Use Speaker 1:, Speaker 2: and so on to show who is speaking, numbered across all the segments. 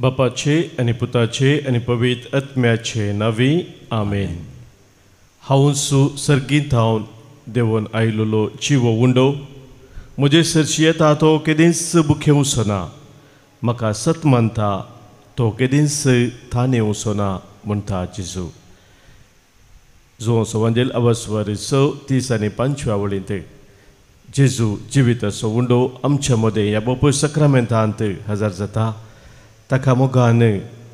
Speaker 1: बापाचे आनी पुताचे आनी पवित्र आत्म्याचे नांवी आमेन. हांव सर्गींत हांव देवून आयलोलो जिवो उंडो, म्हजे सरशी येता तो केदींच बुखे वचना, म्हाका सत मानता तो केदींच थाने वचना म्हणटा जेजू. जो सवांजेल अवस्वर 6:30 आनी 5व्या वळींत जेजू जिविताचो उंडो आमच्या मदें ह्या बापूय सक्रामेंतांत हजर जाता. ताका मोगान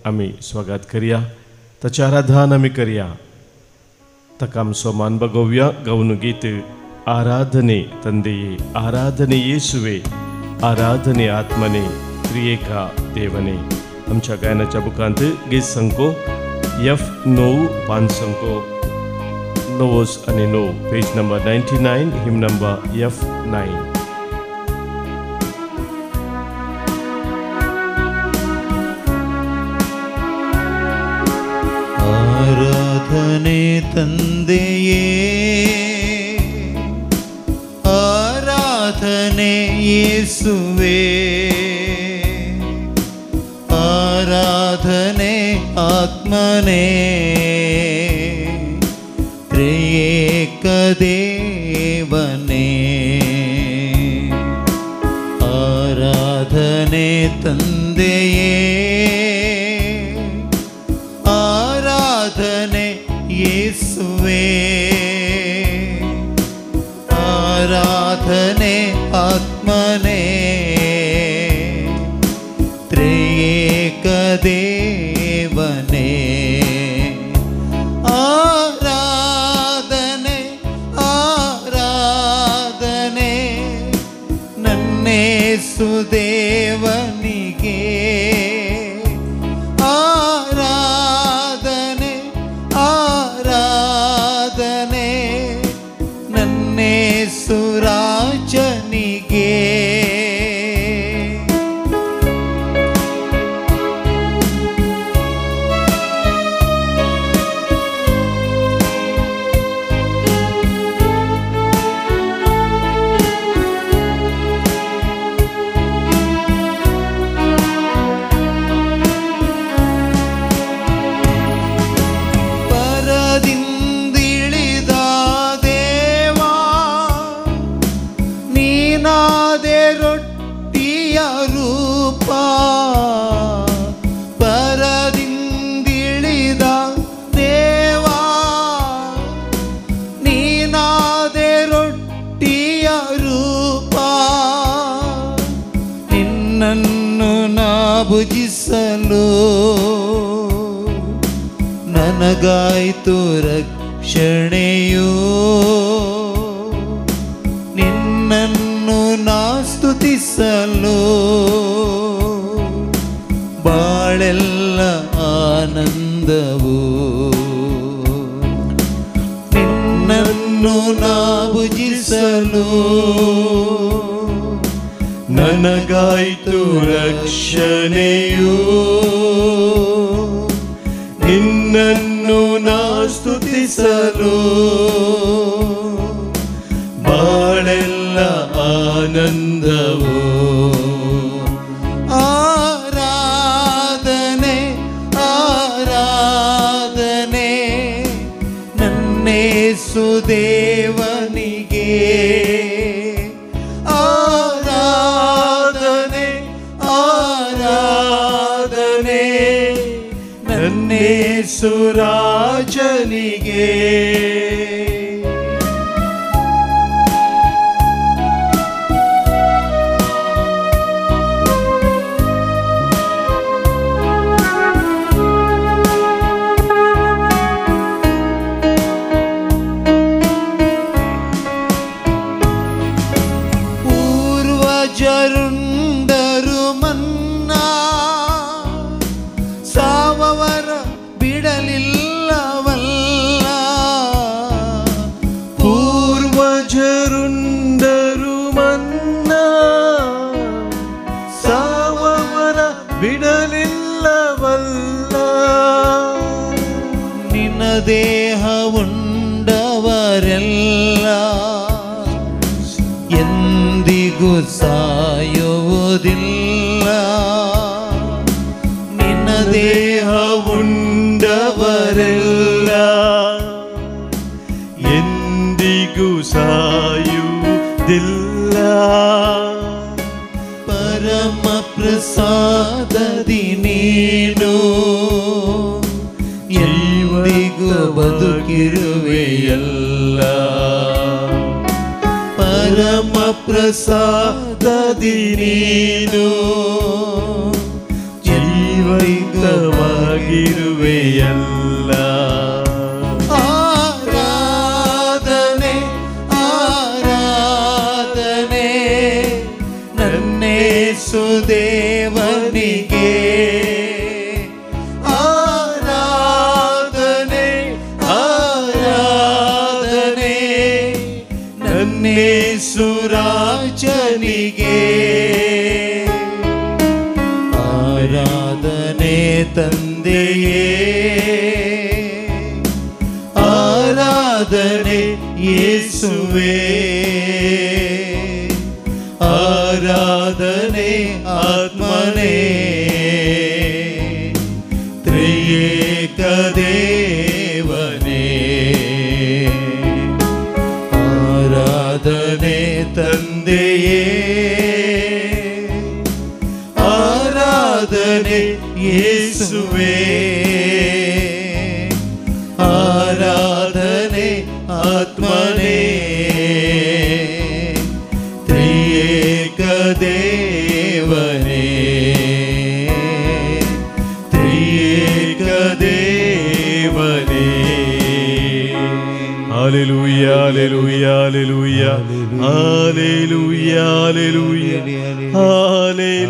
Speaker 1: आमी स्वागत करया, ताचें आराधन आमी करया, ताका आमचो मान बगोवया. गावन गीत आराधने तंदेये, आराधने येसुवे, आराधने आत्मने, त्रियेका देवने. आमच्या गायनाच्या बुकांत गीत संको F9 5 संको 9 आनी 9, पेज नंबर 99, हिम नंबर F9.
Speaker 2: ಆರಾಧನೆ ತಂದೆಯೇ, ಆರಾಧನೆ ಯೇಸುವೇ, ಆರಾಧನೆ ಆತ್ಮನೇ, ತ್ರಿಯೇಕ ದೇವನೇ. ಆರಾಧನೆ ತಂದೆಯೇ, ಆರಾಧನೆ ಯೇಸುವೇ, ಆರಾಧನೆ ಆತ್ಮನೇ, ತ್ರಿಯೇಕ ದೇವನೇ. ಆರಾಧನೆ ಆರಾಧನೆ ನನ್ನೇಸು ದೇವನಿಗೆ, ಆರಾಧನೆ ಆರಾಧನೆ ನನ್ನೇಸು ರಾಜನಿಗೆ. ಪರದಿಂದಿಳಿದ ದೇವಾ, ನೀನಾದೆ ರೊಟ್ಟಿಯ ರೂಪ. ಪರದಿಂದಿಳಿದ ದೇವಾ, ನೀನಾದೆ ರೊಟ್ಟಿಯ ರೂಪ. ನಿನ್ನನ್ನು ನಾ ಭುಜಿಸಲು ನನಗಾಯ್ತು ರಕ್ಷಣೆಯು, ನಿನ್ನನ್ನು ನಾ ಸ್ತುತಿಸಲು ಬಾಳೆಲ್ಲ ಆನಂದವು. ನಿನ್ನನ್ನು ನಾ ಭುಜಿಸಲು
Speaker 1: ನನಗಾಯ್ತು ರಕ್ಷಣೆಯು, ನಿನ್ನನ್ನು ನಾ ಸ್ತುತಿಸಲು ಬಾಳೆಲ್ಲ ಆನಂದವು.
Speaker 2: ಆರಾಧನೆ ಆರಾಧನೆ ನನ್ನೇಸು ದೇವನಿಗೆ, ಆರಾಧನೆ ಆರಾಧನೆ
Speaker 1: ನನ್ನೇಸು ರಾಜನಿಗೆ.
Speaker 2: ಪೂರ್ವಜರುಂಡರು ಮನ್ನಾ, ಸಾವವರ ಬಿಡಲಿಲ್ಲವಲ್ಲ.
Speaker 1: ಪೂರ್ವಜರುಂಡರು ಮನ್ನಾ, ಸಾವವರ ಬಿಡಲಿಲ್ಲವಲ್ಲ.
Speaker 2: ನಿನ್ನ ದೇಹ ಉಂಡವರೆಲ್ಲ ಎಂದಿಗೂ ಸಾಯುವುದಿಲ್ಲ. ದೇಹ ಉಂಡವರೆಲ್ಲ
Speaker 1: ಎಂದಿಗೂ ಸಾಯುವುದಿಲ್ಲ.
Speaker 2: ಪರಮ ಪ್ರಸಾದದಿ ನೀನು ಎಂದಿಗೂ ಬದುಕಿರುವೆಯಲ್ಲ. ಪರಮ ಪ್ರಸಾದದಿ ನೀನು
Speaker 1: ಜೀವಂತವಾಗಿರುವೆಯಲ್ಲ.
Speaker 2: ಆರಾಧನೆ ಆರಾಧನೆ ನನ್ನೇಸು ದೇವನಿಗೆ, ಆರಾಧನೆ ಆರಾಧನೆ ನನ್ನೇಸು ರಾಜನಿಗೆ. ಆರಾಧನೆ ತಂದೆಯೇ, ಆರಾಧನೆ ಯೇಸುವೇ, ಆರಾಧನೆ ಆತ್ಮನೇ, ತ್ರಿಯೇಕ ದೇವನೇ. ಆರಾಧನೆ ತಂದೆಯೇ, ಆರಾಧನೆ ಯೇಸುವೇ, ಆರಾಧನೆ ಆತ್ಮನೇ, ತ್ರಿಯೇಕ ದೇವನೇ, ತ್ರಿಯೇಕ ದೇವನೇ.
Speaker 1: Hallelujah, hallelujah, hallelujah, hallelujah, hallelujah, hallelujah,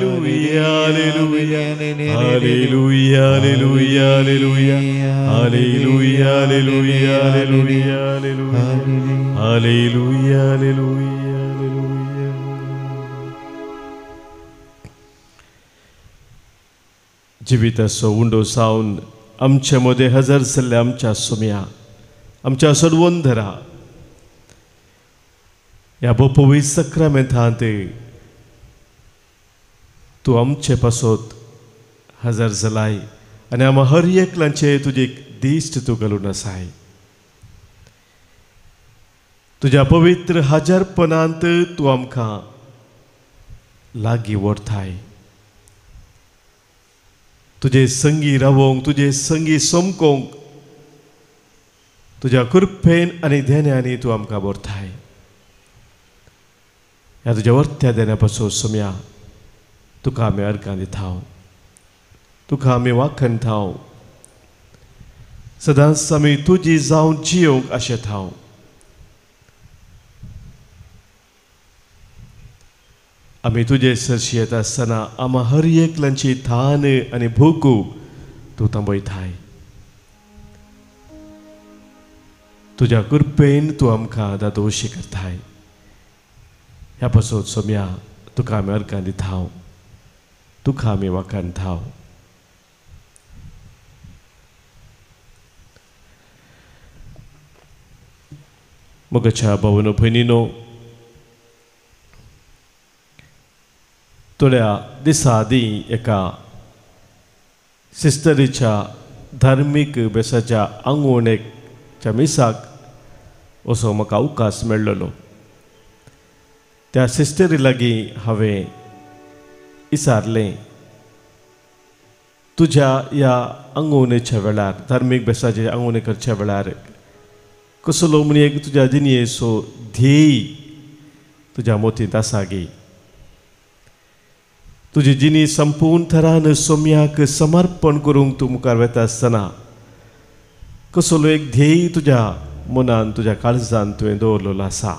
Speaker 1: hallelujah, hallelujah, hallelujah, hallelujah, hallelujah, hallelujah, hallelujah, hallelujah, hallelujah, hallelujah. जिविताचो उंडो सावन आमचे मदें हजर जाल्ले आमच्या सोम्या, आमच्या सर्वंधरा, ह्या पवित्र सक्रामेंतांत तूं आमचे पासत हजर जालाय आनी आमा हर एकल्याचे तुजी दिश्ट तूं घालून आसाय. तुज्या पवित्र हजारपणांत तूं आमकां लागीं व्हरताय. तुजे संगी रावोंक, तुजे संगी समकोंक तुज्या कृपेन आनी देण्यांनी तूं आमकां व्हरताय. ह्या तुज्या वर्त्या देण्या पासून सोम्या तुका आमी अर्गां दिता, तुका आमी वाखणता. सदांच आमी तुजी जावन जियोंक आशेता. आमी तुजे सरशी येता आसतना आमा हर एकल्यांची थान आनी भूक तूं थांबयताय. तुज्या कृपेन तूं आमकां दादोशी करताय. ह्या पासून सोम्या तुका आमी अर्गां दिता, तुका आमी वाखाणता. मोगाच्या भावनो भयणीनो, थोड्या दिसा आदीं एका सिस्टरीच्या धार्मीक बेसाच्या आंगवणेच्या मिसाक असो म्हाका अवकाश मेळ्ळलो. त्या सिस्टरी लागीं हांवें विचारलें, तुज्या ह्या आंगवणेच्या वेळार, धार्मीक बेसाचे आंगवणे करच्या वेळार कसलो म्हण एक तुज्या जिणयेचो ध्येय तुज्या मोतींत आसा गी? तुजी जिणी संपूर्ण थरान सोम्याक समर्पण करूंक तूं मुखार वता आसतना कसलो एक ध्येय तुज्या मनान, तुज्या काळजान तुवें दवरलेलो आसा?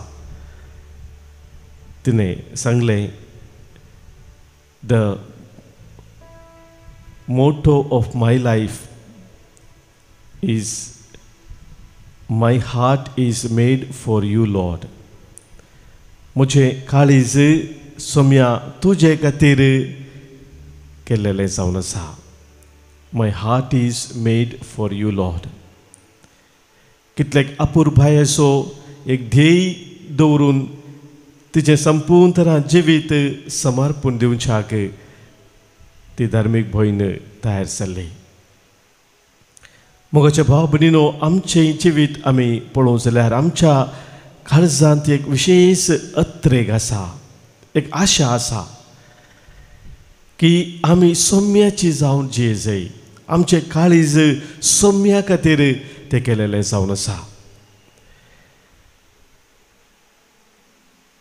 Speaker 1: तिणें सांगलें, the motto of my life is my heart is made for you Lord. म्हजें काळीज सोम्या तुजे खातीर केल्लेलें जावन आसा. My heart is made for you Lord. कितले अपुरबायेचो एक ध्येय दवरून तिचें संपूर्ण तरा जिवीत समर्पण दिवच्याक ती धार्मीक भयण तयार जाल्ली. मोगाच्या भाव भयणीनो, आमचें जिवीत आमी पळोवंक जाल्यार आमच्या काळजांत एक विशेश अत्रेग आसा, एक आशा आसा की आमी सौम्याची जावन जिये जाय. आमचें काळीज सौम्या खातीर तें केलेलें जावन आसा.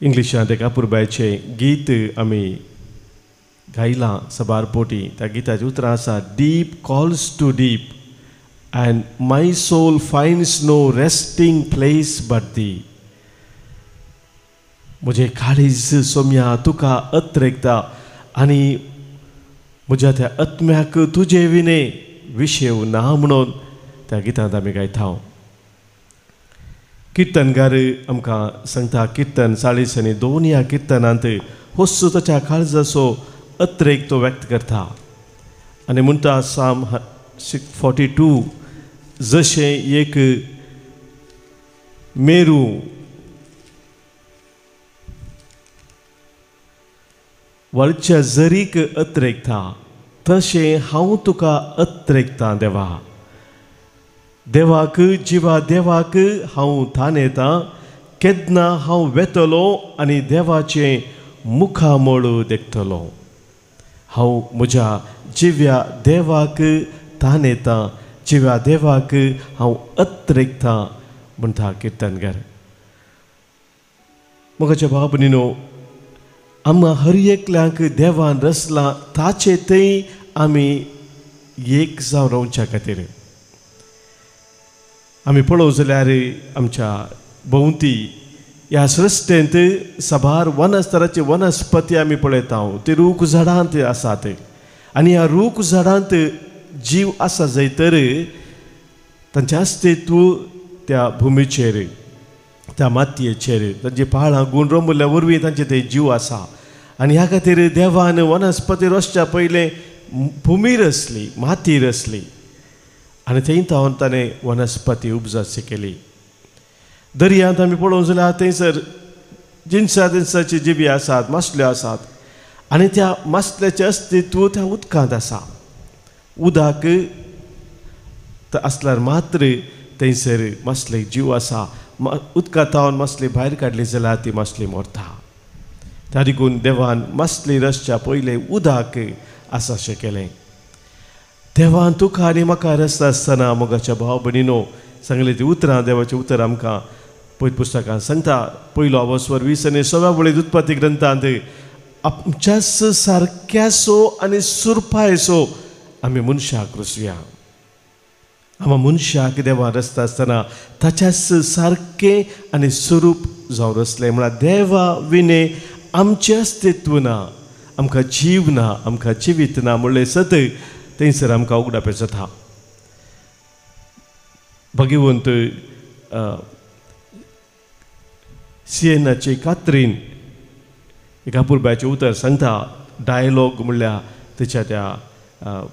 Speaker 1: इंग्लिशांत एक अपुरबायचें गीत आमी गायलां सबार पोटी. त्या गिताचीं उतरां आसा, deep calls to deep and my soul finds no resting place but thee. म्हजें काळीज सोम्या तुका अत्रेकता आनी म्हज्या त्या आत्म्याक तुजे विणे विशेव ना म्हणून त्या गितांत आमी गायता. किर्तनकार आमकां सांगता, किर्तन 42 ह्या किर्तनांत होस्सो ताच्या काळजाचो अत्रेक तो व्यक्त करता आनी म्हणटा, साम 42, जशें एक मेरू वळच्या जरीक अत्रेकता तशें हांव तुका अत्रेकता देवा. देवाक जिवा देवाक हांव थानेता, केन्ना हांव वेतलो आनी देवाचें मुखामळ देखतलो. हांव म्हज्या जिव्या देवाक तानेता, जिव्या देवाक हांव अत्रेकता म्हणटा किर्तनकार. मोगाच्या भाव भयणीनो, आमकां हर एकल्यांक देवान रचलां ताचे थंय आमी एक जावन रावच्या खातीर. आमी पळोवं जाल्यार आमच्या भोंवती ह्या सृश्टेंत साबार वनस्तराची वनस्पती आमी पळयता, ती रूख झाडांत आसात आनी ह्या रूख झाडांत जीव आसा जाय तर तांचें अस्तित्व त्या भुमीचेर, त्या मातयेचेर, तांची पाळां गूण रोंबल्या वरवीं तांचे ते जीव आसा. आनी ह्या खातीर देवान वनस्पती रचच्या पयलें भुमी रचली, माती रचली आनी थंय तावन ताणें वनस्पती उपजाची केली. दर्यांत आमी पळोवंक जाल्यार थंयसर जिनसा जिनसाची जिबी आसात, मासल्यो आसात आनी त्या मासल्याचें अस्तित्व त्या उदकांत आसा. उदक आसल्यार मात्र थंयसर मासलेक जीव आसा. उदकां तावन मासली भायर काडली जाल्यार ती मासली मरता. त्या देखून देवान मासली रचच्या पयलें उदक आसा अशें केलें. देवान तुका आनी म्हाका रचता आसतना मोगाच्या भाव भयणीनो सांगले ती उतरां, देवाचीं उतरां आमकां पयत पुस्तकान सांगता. पयलो अवस्वर 20 आनी 16 वळीं उत्पत्ती ग्रंथांत आमच्याच सारक्यासो आनी सुरपायसो आमी मनशाक रचुया. आमा मनशाक देवान रचता आसतना ताच्याच सारकें आनी स्वरूप जावन रचलें. म्हळ्यार देवा विणे आमचें अस्तित्व ना, आमकां जीव ना, आमकां जिवीत ना म्हणलें सत थंयसर आमकां उगडापें जाता. भगवंत सिएनाची कात्रीन एक अपुरबायचें उतर सांगता, डायलॉग म्हणल्यार तिच्या त्या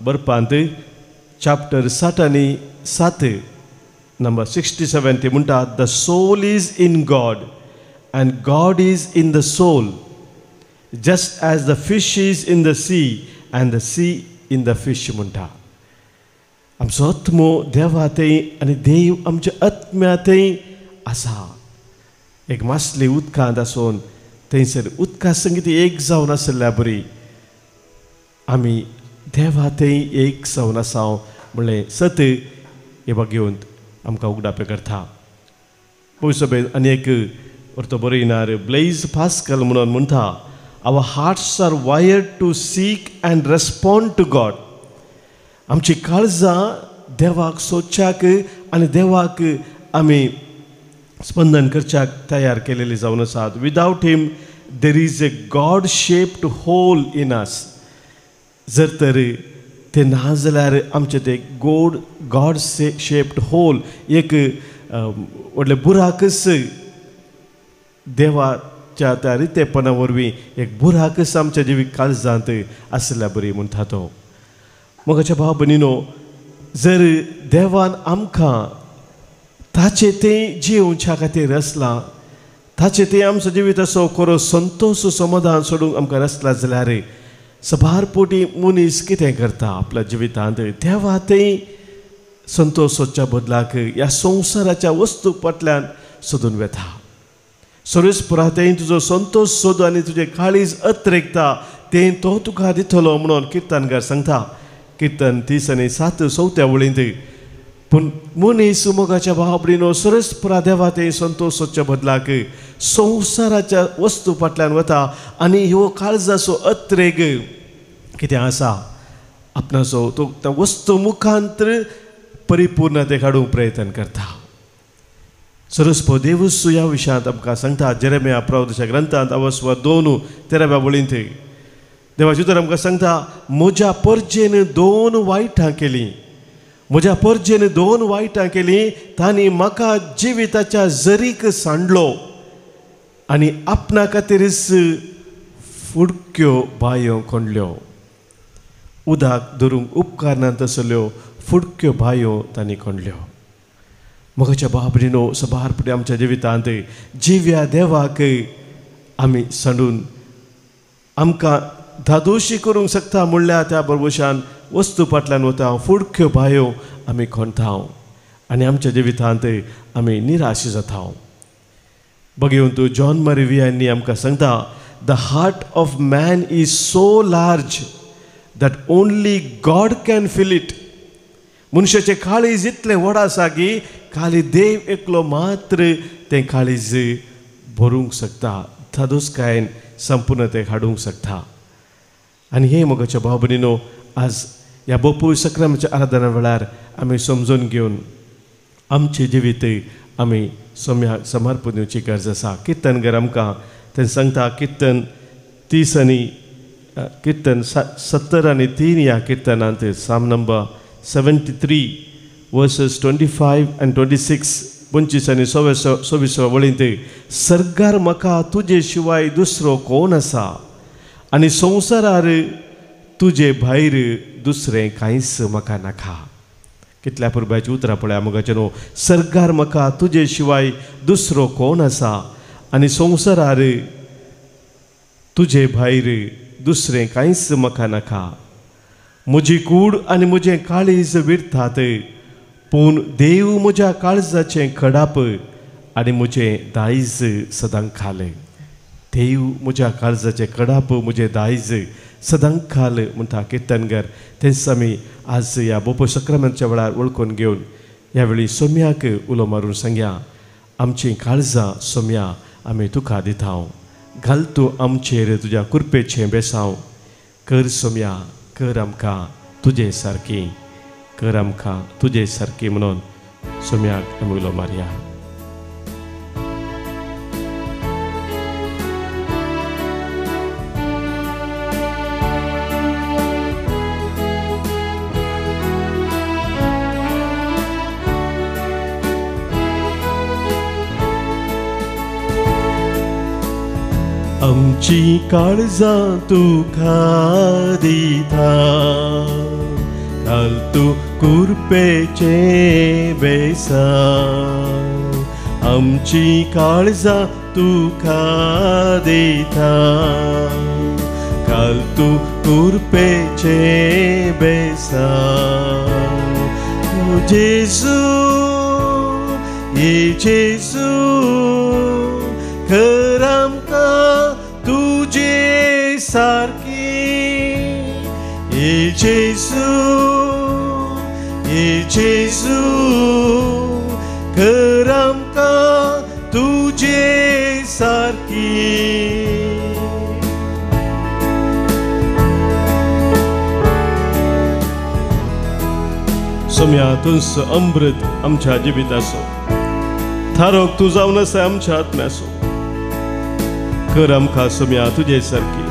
Speaker 1: बरपांत चॅप्टर 60 आनी 7 नंबर 67 ती म्हणटा, the soul is in God and God is in the soul, just as the fish is in the sea and the sea in the fish म्हणटा. आमचो आत्मो देवा थंय आनी देव आमच्या आत्म्या थंय आसा. एक मासली उदकांत आसून थंयसर उदका संगीत एक जावन आशिल्ल्या बरी आमी देवा थंय एक जावन आसा म्हणलें सत हे घेवन आमकां उगडापें करता. पयसो आनी एक अर्थ बरयणार ब्लेज पास्कल म्हणून म्हणटा, our hearts are wired to seek and respond to God. आमची काळजां देवाक सोदच्याक आनी देवाक आमी स्पंदन करच्याक तयार केलेली जावन आसात. Without him there is a God shaped hole in us. जर तर ते ना जाल्यार आमचें ते गोड गॉड शेप्ड होल एक व्हडलें बुराकच देवाच्या त्या रितेपणा वरवीं एक बुराकच आमच्या जिवीत काळजांत आसल्या बरी म्हणटा तो. मोगाच्या भाव भयणीनो, जर देवान आमकां ताचें तें जियोवच्या खातीर रचलां, ताचें तें आमचो जिवीत असो खरो संतोश समाधान सोडूंक आमकां रचला जाल्यार सभार पोटी मनीस कितें करता आपल्या जिवितांत देवा थंय संतोश सोदच्या बदलाक ह्या संवसाराच्या वस्तू फाटल्यान सोदून वता. सर्वेस्परा थंय तुजो संतोश सोद आनी तुजें काळीज अत्रेकता तें तो तुका दितलो म्हणून किर्तनकार सांगता. किर्तन 37 चवथ्या वळींत. पूण मनीस मोगाच्या भावबडीनो सर्वेस्परा देवा थंय संतोश सोदच्या बदलाक संवसाराच्या वस्तू फाटल्यान वता आनी ह्यो काळजाचो अत्रेग कितें आसा आपणाचो तो त्या वस्तू मुखांतर परिपूर्णते काडूंक प्रयत्न करता. सरस्पो देवूस ह्या विशयांत आमकां सांगता. जेरेमिया प्रवोदच्या ग्रंथांत अवस्व 2:13 वळींत देवाची उतर आमकां सांगता, म्हज्या परजेन 2 वायटां केलीं, म्हज्या परजेन 2 वायटां केलीं, तांणी म्हाका जिविताच्या जरीक सांडलो आनी आपणा खातीरच फुडक्यो बांयो खणल्यो. उदक धरूंक उपकारना तसल्यो फुडक्यो बांयो तांणी खणल्यो. मोगाच्या बाबरीनो सभार फुडें आमच्या जिवितांत जिव्या देवाक आमी सांडून आमकां धादोशी करूंक शकता म्हणल्यार त्या बरबशान वस्तू फाटल्यान वता, फुडक्यो बांयो आमी खणता आनी आमच्या जिवितांत आमी निराश जाता. बघेवन तूं जॉन मरी यांनी आमकां सांगता, the heart of man is so large that only God can fill it. मनशाचें काळीज इतलें व्हड आसा की खाली देव एकलो मात्र तें काळीज भरूंक शकता, धादोसकायेन संपूर्ण तें हाडूंक शकता. आनी हे मोगाच्या भाव भयणीनो आज ह्या बोपूय सक्रमाच्या आराधना वेळार आमी समजून घेवन आमचें जिवीत आमी सम्याक समर्पण दिवची गरज आसा. किर्तनगर आमकां तें सांगता, किर्तन 30 आनी किर्तन 73 ह्या किर्तनांत Psalm number 73 verses 25 and 26 25 आनी 26 वळींत, सर्गार म्हाका तुजे शिवाय दुसरो कोण आसा आनी संवसारार तुजे भायर दुसरें कांयच म्हाका नाका. कितल्या पुरबायची उतरां पळया मोगाचे न्हू, सर्गार म्हाका तुजे शिवाय दुसरो कोण आसा आनी संवसारार तुजे भायर दुसरें कांयच म्हाका नाका. म्हजी कूड आनी म्हजें काळीज विरतात, पूण देव म्हज्या काळजाचें खडाप आनी म्हजें दायज सदां खालें. देव म्हज्या काळजाचें कडाप म्हजें दायज सदां खाल म्हणटा किर्तनगर. तेंच आमी आज ह्या बोपो सक्रमांच्या वेळार वळखून घेवन ह्या वेळी सोम्याक उलो मारून सांगया, आमचीं काळजां सोम्या आमी तुका दिता, घाल तूं आमचेर तुज्या कुरपेचें बेसांव, कर सोम्या कर आमकां तुजे सारकी, कर आमकां तुजे सारकी म्हणून सोम्याक आमी उलो मारया. आमची काळजां तुका दिता, घाल तूं कुरपेचें बेसांव, आमची काळजां तुका दिता, घाल तूं कुरपेचें बेसांव. ओ जेजू, ये जेजू, कर आमकां तुजे सारकी, ये जेजू, ये जेजू, कर आमकां तुजे सारकी. सोम्या तुंस अमृत आमच्या जिविताचो थारोक तूं जावन आसा आमच्या आत्म्याचो, कर आमकां सोम्या तुजे सारकी,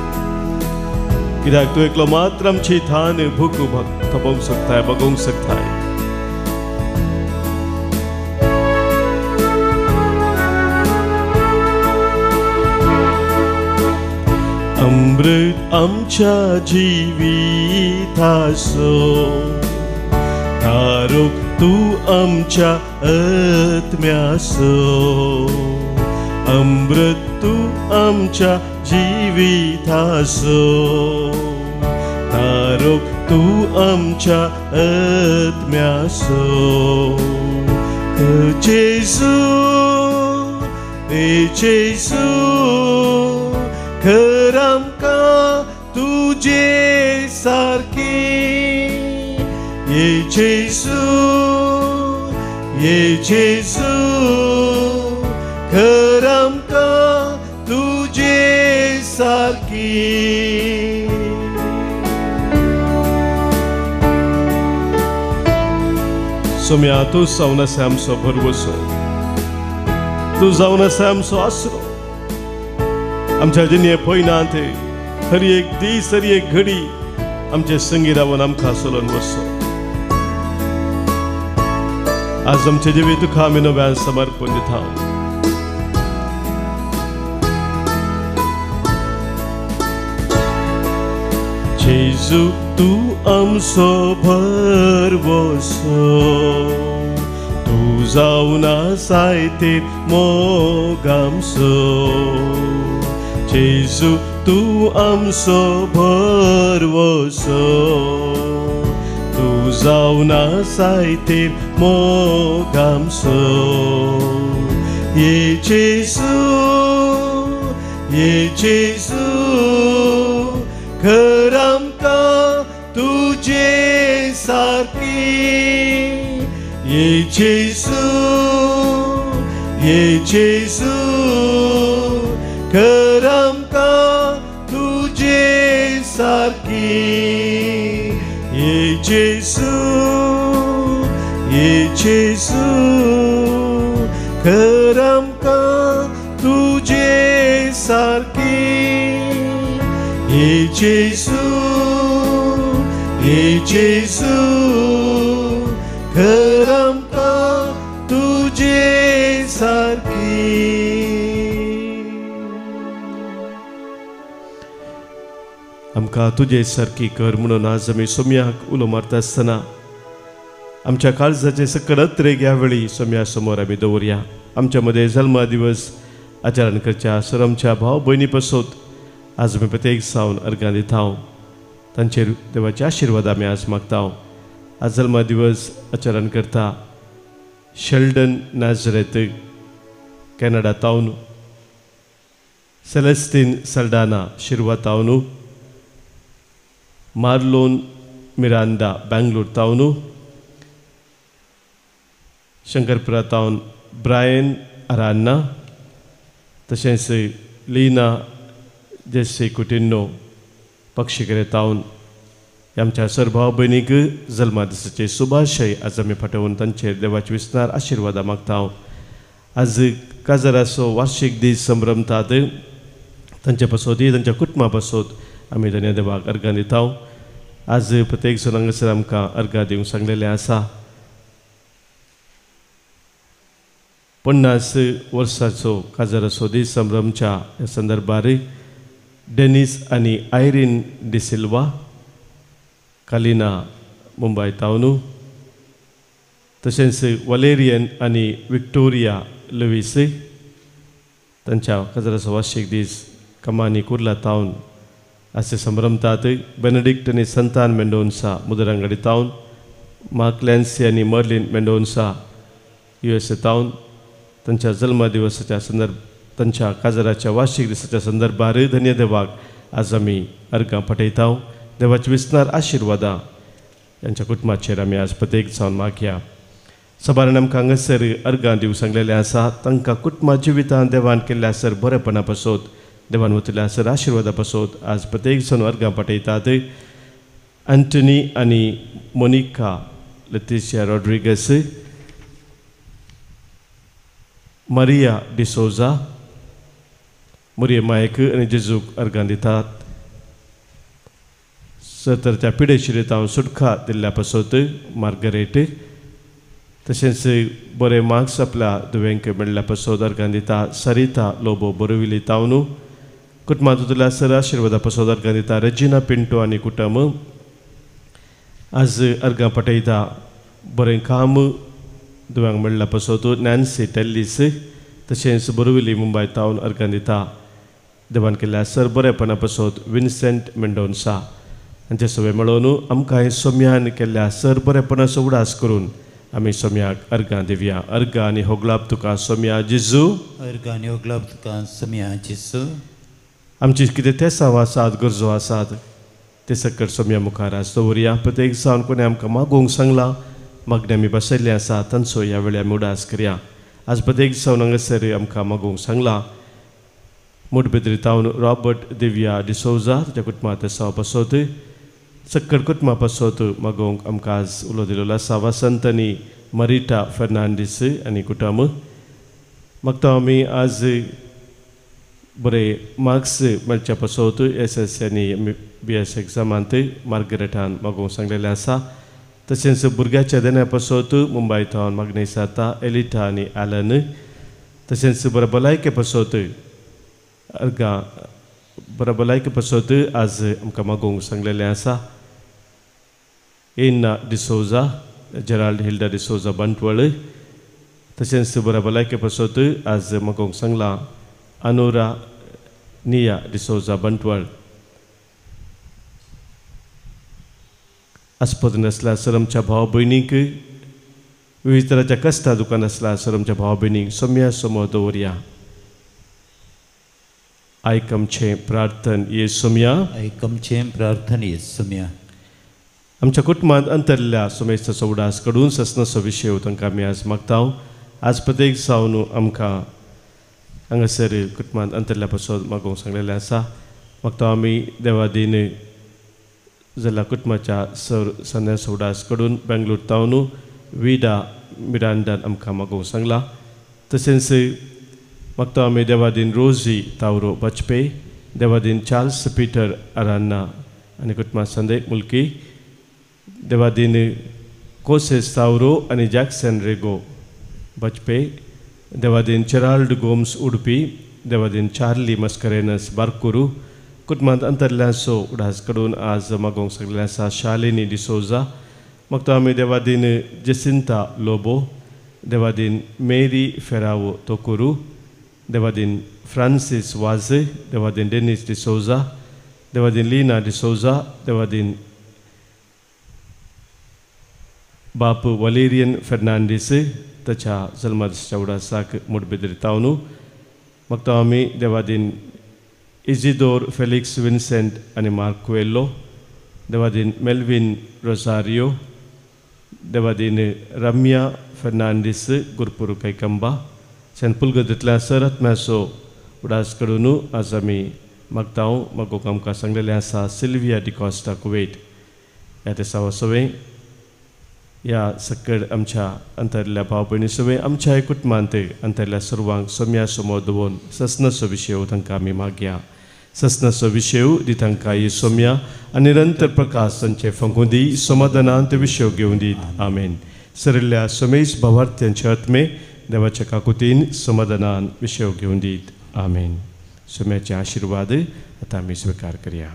Speaker 1: कित्याक तूं एकलो मात्र आमची थान भूक थपोवंक शकताय, बगोवंक शकताय. अमृत आमच्या जिविताचो थारोक तूं आमच्या आत्म्याचो, अमृत तूं आमच्या जिविताचो कारोग तूं आमच्या आत्म्याचो. जेजू ए जेजू कर आमकां तुजे सारकी. ये जेजू ये जेजू कर आमकां तुजे सारकी. सोम्या तूं जावन आसा आमचो भरवसो, तूं जावन आसा आमचो आसरो. आमच्या जिणे पयनांत हर एक दीस हर एक घडी आमचे संगी रावन आमकां चलोवन वचो. आज आमचे जिवीत तुका आमी नव्यान समर्पण दिता. जेजू तूं आमचो भरवसो, तूं जावन आसाय ते मोग आमचो. जेजू तूं आमचो भरवसो, तूं जावन आसाय ते मोग आमचो. ये जेजू ये जेजू कर आमकां तुजे सारकी. ये जेजू ये जेजू कर आमकां तुजे सारकी. ये जेजू ये जेजू कर आमकां तुजे सारकी. ये जेजू ये जेजू कर आमकां तुजे सारकी. आमकां तुजे सारकी कर म्हणून आज आमी सोम्याक उलो मारता आसतना आमच्या काळजाचे सकल अत्रेक ह्या वेळी सोम्या समोर आमी दवरया. आमच्या मदें जल्मा दिवस आचरण करच्या सर आमच्या भाव भयणी पसोत आज आमी प्रत्येक जावन अर्गां दिता. तांचेर देवाचे आशिर्वाद आमी आज मागता. आज जल्मा दिवस आचरण करता शेल्डन नाजरेत कॅनडा तावन, सेलेस्टीन सल्डाना शिरवा तावन, मार्लोन मिरांदा बेंगलोर तावन, शंकरपुरा तावन ब्रायन अरान्ना, तशेंच लीना जेसी कुटिन्नो पक्षीकरे तावन. आमच्या सर भाव भयणीक जल्मा दिसाचे शुभाशय आज आमी फाटोवन तांचेर देवाचे विस्तार आशिर्वादां मागता. आज काजाराचो वार्षिक दीस संभ्रमतात तांचे पासत तांच्या कुटुंबा पासत आमी धन्य देवाक अर्गां दिता. आज प्रत्येक जाण हांगासर आमकां अर्गां दिवंक सांगलेलें आसा. 50 वर्साचो काजाराचो दीस संभ्रमच्या ह्या संदर्भार डेनिस आनी आयरीन डिसिल्वा कालिना मुंबय तावन, तशेंच वलेरियन आनी विक्टोरिया लुईस तांच्या काजाराचो वार्षिक दीस कमानी कुर्ला तावन असे संभ्रमतात. बेनेडिक्ट आनी संतान मेंडोन्सा मुदरांगडी तावन, मार्क लॅन्सी आनी मर्लिन मेंडोन्सा USA तावन तांच्या जल्मा दिवसाच्या संदर्भ तांच्या काजाराच्या वार्षिक दिसाच्या संदर्भार धन्य देवाक आज आमी अर्गां पठयता. देवाचे विस्तार आशिर्वादां यांच्या कुटुंबाचेर आमी आज प्रत्येक जावन मागया. सबारान आमकां हांगासर अर्गां दिवंक सांगलेलें आसा. तांकां कुटुंबा जिवितान देवान केल्ल्या सर बरेपणा पासत देवान वतल्या सर आशिर्वादा पासत आज प्रत्येक जावन अर्गां पठयतात. अँटनी आनी मोनिका लतिशिया रॉड्रिगस, मारिया डिसोजा, मोरये मायक आनी जेजूक अर्गां दितात. सर त्या पिडेशिरेत हांव सुटका दिल्ल्या पासत मार्गरेट, तशेंच बरे मार्क्स आपल्या दुयेंक मेळ्ळ्या पासत अर्गां दिता सरिता लोबो बोरविली तावनू. कुटुंबांत तुला सर आशिर्वादा पासत अर्गां दिता रेजिना पिंटो आनी कुटुंब. आज अर्गां पठयता बरें काम दुव्यांक मेळ्ळ्या पासत नॅन्सी टेल्लीस, तशेंच बोरविली मुंबय तावन अर्गां दिता देवान केल्ल्या सर बरेपणा पासत विन्सेंट मेंडोन्सा. आनी ते सगळे मेळोवन आमकां सोम्यान केल्ल्या सर बरेपणाचो उडास करून आमी सोम्याक अर्गां दिवया. अर्गां आनी होगलाप तुका सोम्या जेजू.
Speaker 2: अर्गां आनी होगलाप तुका सोम्या जेजू.
Speaker 1: आमची कितें तेसांव आसात, गरजो आसात ते सकट सोम्या मुखार आज दवरया. प्रत्येक जावन कोणें आमकां मागूंक सांगलां, मागणें आमी बसयल्लें आसा तांचो ह्या वेळार आमी उडास करया. आज प्रत्येक जावन हांगासर आमकां मागूंक सांगलां मुठबेद्री तावन रॉबर्ट दिव्या डिसोजा ताच्या कुटुंबा तेसांव पासत, सक्कड कुटुंबा पासत मागोवंक आमकां आज उलो दिलेलो आसा. वसंत आनी मरिटा फर्नांडीस आनी कुटुंब मागता आमी आज बरे मार्क्स मेळच्या पासत एस एस आनी बी एस एग्जामांत मार्गरेटान मागोवंक सांगलेलें आसा. तशेंच भुरग्याच्या देण्या पासत मुंबय थावन मागणी जाता एलिटा आनी एलन. तशेंच बरें भलायके पासत अर्गां बरें भलायके पासत आज आमकां मागोवंक सांगलेलें आसा. एन्ना डिसोजा, जेराल्ड हिल्डा डिसोजा बंटवळ. तशेंच बरें भलायके पासत आज मागोवंक सांगलां अनोरा निया डिसोजा बंटवळ. आस्पद नासल्या सर आमच्या भाव भयणीक, विविध तराच्या कश्टा दुकान आसल्या सर आमच्या भाव भयणीक सोम्या समोर दवरया. आयक आमचें प्रार्थन ये सोम्या.
Speaker 2: आयक आमचें प्रार्थन ये सोम्या.
Speaker 1: आमच्या कुटुंबांत अंतरल्या सोमेस्ताचो उडास कडून ससनाचो विशय तांकां आमी आज मागता. आज प्रत्येक जावन आमकां हांगासर कुटुंबांत अंतरल्या पासत मागोवंक सांगलेलें आसा. मागता आमी देवादीन जाल्या कुटुंबाच्या सर संन्यास उडास कडून बेंगलोर तावन विडा मिरांडान आमकां मागोवंक सांगलां. तशेंच मागता आमी देवादीन रोजी तावरो वाजपेय, देवादीन चार्ल्स पीटर अरान्ना आनी कुटुंबा संदे मुल्की, देवादीन कोसेस तावरो आनी जॅक्सन रेगो वाजपेय, देवादीन चेराल्ड गोम्स उडपी, देवादीन चार्ली मस्करेनस बारकुरू. कुटुंबांत अंतरल्यांचो उडास कडून आज मागोवंक सगळें आसा शालिनी डिसोजा. मागता आमी देवादीन जेसिंता लोबो, देवादीन मेरी फेरावो तोकुरू, देवादीन फ्रांसीस वाज, देवादीन डेनिस डिसोजा, देवादीन लीना डिसोजा, देवादीन बाप वलेरियन फर्नांडीस ताच्या जल्मादिसाच्या उडासाक मुठबेदरी तावनू. मागता आमी देवादीन इजिदोर फेलिक्स विन्सेंट आनी मार्क कुएल्लो, देवादीन मेल्विन रोसारियो, देवादीन रम्या फर्नांडीस गुरपुर कैकंबा. सेंट पुलगदींतल्या सरत्म्याचो उडास कडून आज आमी मागता. मागोवंक आमकां सांगलेलें आसा सिल्विया डिकॉस्टा कुवेट. ह्या दिसा सवें ह्या सकड आमच्या अंतरल्या भाव भयणी सवें आमच्या कुटुंबांत अंतरल्या सर्वांक सोम्या समोर दवरून ससनाचो विशय तांकां आमी मागया. ससनाचो विशय दी तांकां ही सोम्या आनी निरंतर प्रकाश तांचे फंकूं दी, समाधानान ते विशय घेवन दीत. आमेन. सरिल्ल्या सोमेश भावार्थ्यांचे आत्मे देवाच्या काकुतीन समाधानान विशय घेवन दीत. आमेन. सोम्याचे आशिर्वाद आतां आमी स्विकार करया.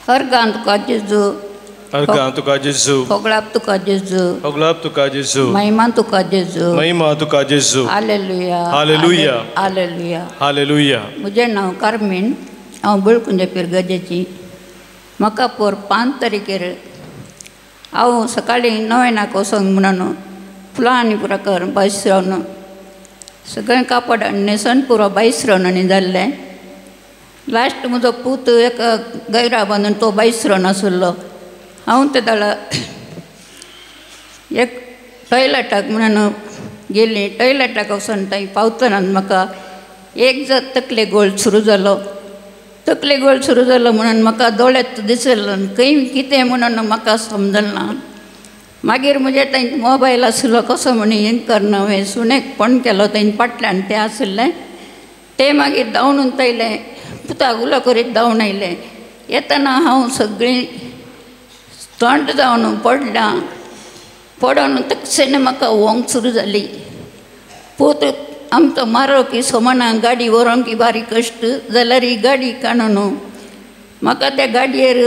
Speaker 3: अर्गां तुका जेजू,
Speaker 1: अर्गां तुका जेजू,
Speaker 3: होगळाप तुका जेजू,
Speaker 1: होगळाप तुका जेजू,
Speaker 3: महिमा तुका जेजू,
Speaker 1: महिमा तुका जेजू.
Speaker 3: Hallelujah,
Speaker 1: hallelujah,
Speaker 3: hallelujah,
Speaker 1: hallelujah.
Speaker 3: म्हजें नांव कार्मीन, हांव बळकुंजा पिरगजेची. म्हाका पोर 5 तारखेर हांव सकाळीं 9 वचोन म्हणून फुलां आनी पुरो कर बायस रावन सगळें कापड न्हेसण पुरो बायस रावन आनी जाल्लें. लास्ट म्हजो पूत एक गैरा बांदून तो बायस रावन आशिल्लो. हांव ते दाळा एक टॉयलेटाक म्हणून गेली. टॉयलेटाक वचून थंय पावतना म्हाका एक जात तकले गोळ सुरू जालो. तकले गोळ सुरू जालो म्हणून म्हाका दोळ्यात दिसलो खंय कितें म्हणून म्हाका समजलें ना. मागीर म्हजे थंय मोबायल आसलो कसो म्हण हें करना हांवें सुनेक फोन केलो थंय फाटल्यान तें आसलें तें मागीर धांवून येयलें पुताक उलो करीत धांवून आयलें. येतना हांव सगळीं थंड जावन पडलां पडोन तक्षेन म्हाका वोंक सुरू जाली. पूत आमचो मारो की सोमाना गाडी व्हरोंक की बारीक कश्ट जाल्यार ही गाडी काडून म्हाका त्या गाडयेर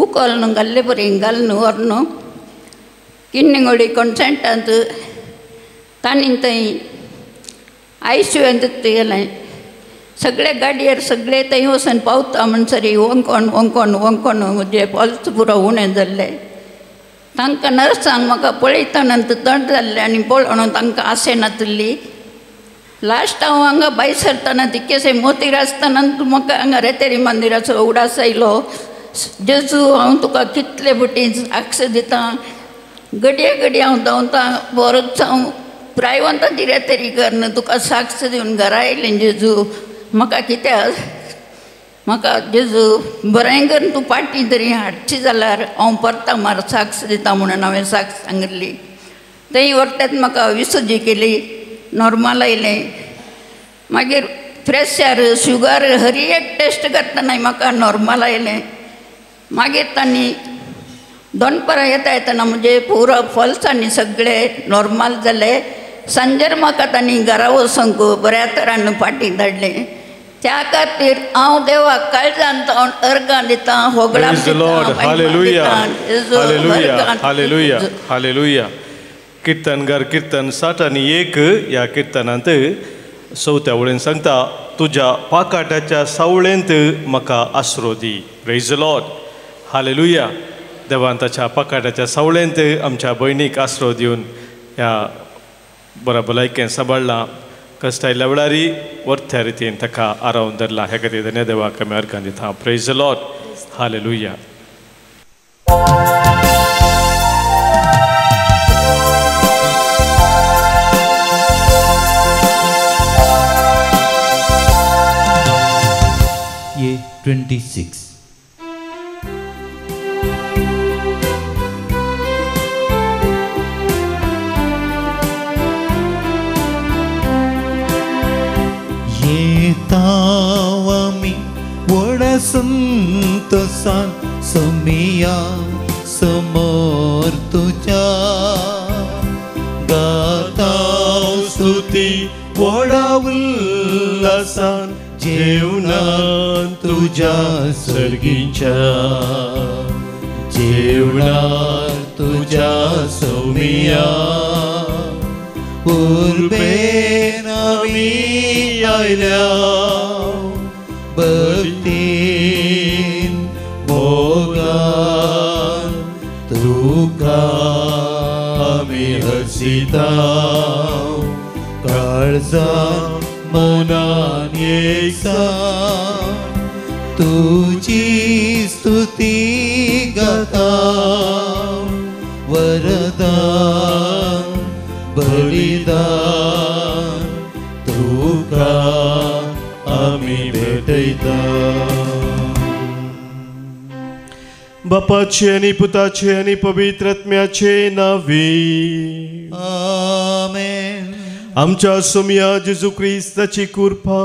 Speaker 3: उखलून घाल्ले बरें घालून व्हरून किन्निंगोडी कॉन्सेंटांत तांणी थंय आयसीयूंत गेलें. सगळे गाडयेर सगळे थंय वचून पावता म्हणसर वोंकोन वोंकोन वोंकोन म्हजे पल्स पुरो उणें जाल्लें. तांकां नर्सांक म्हाका पळयतना थंड जाल्लें आनी पळोवन तांकां आशें नातिल्ली. लास्ट हांव हांगा भायर सरतना तितकेशें मोतीर आसतना म्हाका हांगा रेतेरी मंदिराचो उगडास आयलो. जेजू हांव तुका कितले फावटी साक्ष दितां घडये घडये हांव धांवतां बरोच हांव प्रायवंताची रेतेरी करून तुका साक्ष दिवन घरा आयलें. जेजू म्हाका कित्याक म्हाका जेजू बरें करून तूं पाटी तरी हाडची जाल्यार हांव परता मार साक्ष दिता म्हणून हांवें साक्ष सांगिल्ली. थंय व्हरतात म्हाका विसुजी केली नॉर्मल आयलें. मागीर प्रेशर शुगर हर एक टेस्ट करतना म्हाका नॉर्मल आयलें. मागीर तांणी दनपरां येता येतना म्हणजे पुरो फल्सांनी सगळे नॉर्मल जाले. सांजेर म्हाका तांणी घरा वचूंक बऱ्या तरान फाटीं धाडलें. त्या खातीर हांव देवाक काळजान जावन अर्गां दितां होगडां.
Speaker 1: Hallelujah hallelujah hallelujah. कीर्तनगार कीर्तन 61 ह्या किर्तनांत चवथ्या वळीन सांगता तुज्या पाकाट्याच्या सावळेंत म्हाका आसरो दी. Praise the Lord. Hallelujah. देवान ताच्या पाकाट्याच्या सावळेंत आमच्या भयणीक आसरो दिवन ह्या बऱ्या भलायकेन सांबाळ्ळां. कश्ट आयिल्ल्या वेळार वरत्या रितीन ताका आरावन धरला. ह्या खातीर धन्य देवाक आमी अर्गां दिता. Praise the Lord. Hallelujah.
Speaker 2: A 26. येतावामी व्हडा संतोसान समिया समोर तुज्या गाताव स्तुती व्हडा उल्हासान जेवणान तुज्या सर्गीच्या जेवणान तुज्या सौमिया उर्बेन आमी आयल्या भक्तीन मोगान तुका आमी हसिता काळजान मनान एकसान तुजी स्तुती गाता वरदान बलिदान तुका आमी भेटयता.
Speaker 1: बापाचे आनी पुताचे आनी पवित्र आत्म्याचे नांवी
Speaker 2: आमेन.
Speaker 1: आमच्या सोमया जेजू क्रिस्ताची कृपा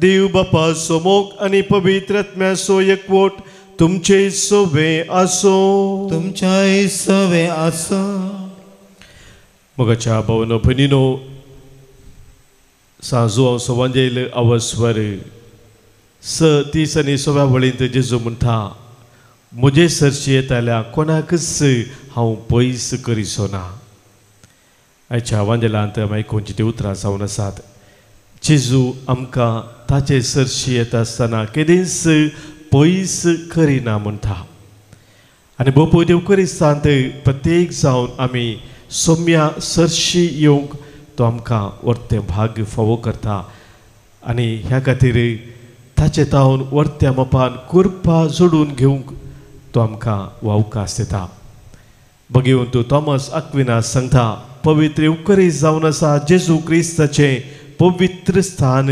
Speaker 1: देव बापाचो मोग आनी पवित्र आत्म्याचो एकवट तुमचे सोवे आसो.
Speaker 2: तुमच्याय सोवे आसो.
Speaker 1: मोगाच्या भावनो भयणीनो सांजो हांव सवांजेल अवस्वर 6:30 आनी 16 वळींत जेजू म्हणटा म्हजे सरशी येताल्या कोणाकच हांव पयस करिचो ना. आयच्या वांजेलांत आमी आयकुची ती उतरां जावन आसात. जेजू आमकां ताचे सरशी येता आसतना केदींच पयस करिना म्हणटा. आनी बोपो देव करिस्तांत प्रत्येक जावन आमी सोम्या सरशी येवंक तो आमकां वर्तें भाग्य फावो करता आनी ह्या खातीर ताचे तावन वर्त्या मापान कृपा जोडून घेवंक तो आमकां वावकास दिता. बघेवन तूं थॉमस अक्विनास सांगता पवित्र उपकरीत जावन आसा जेजू क्रिस्ताचें पवित्र स्थान.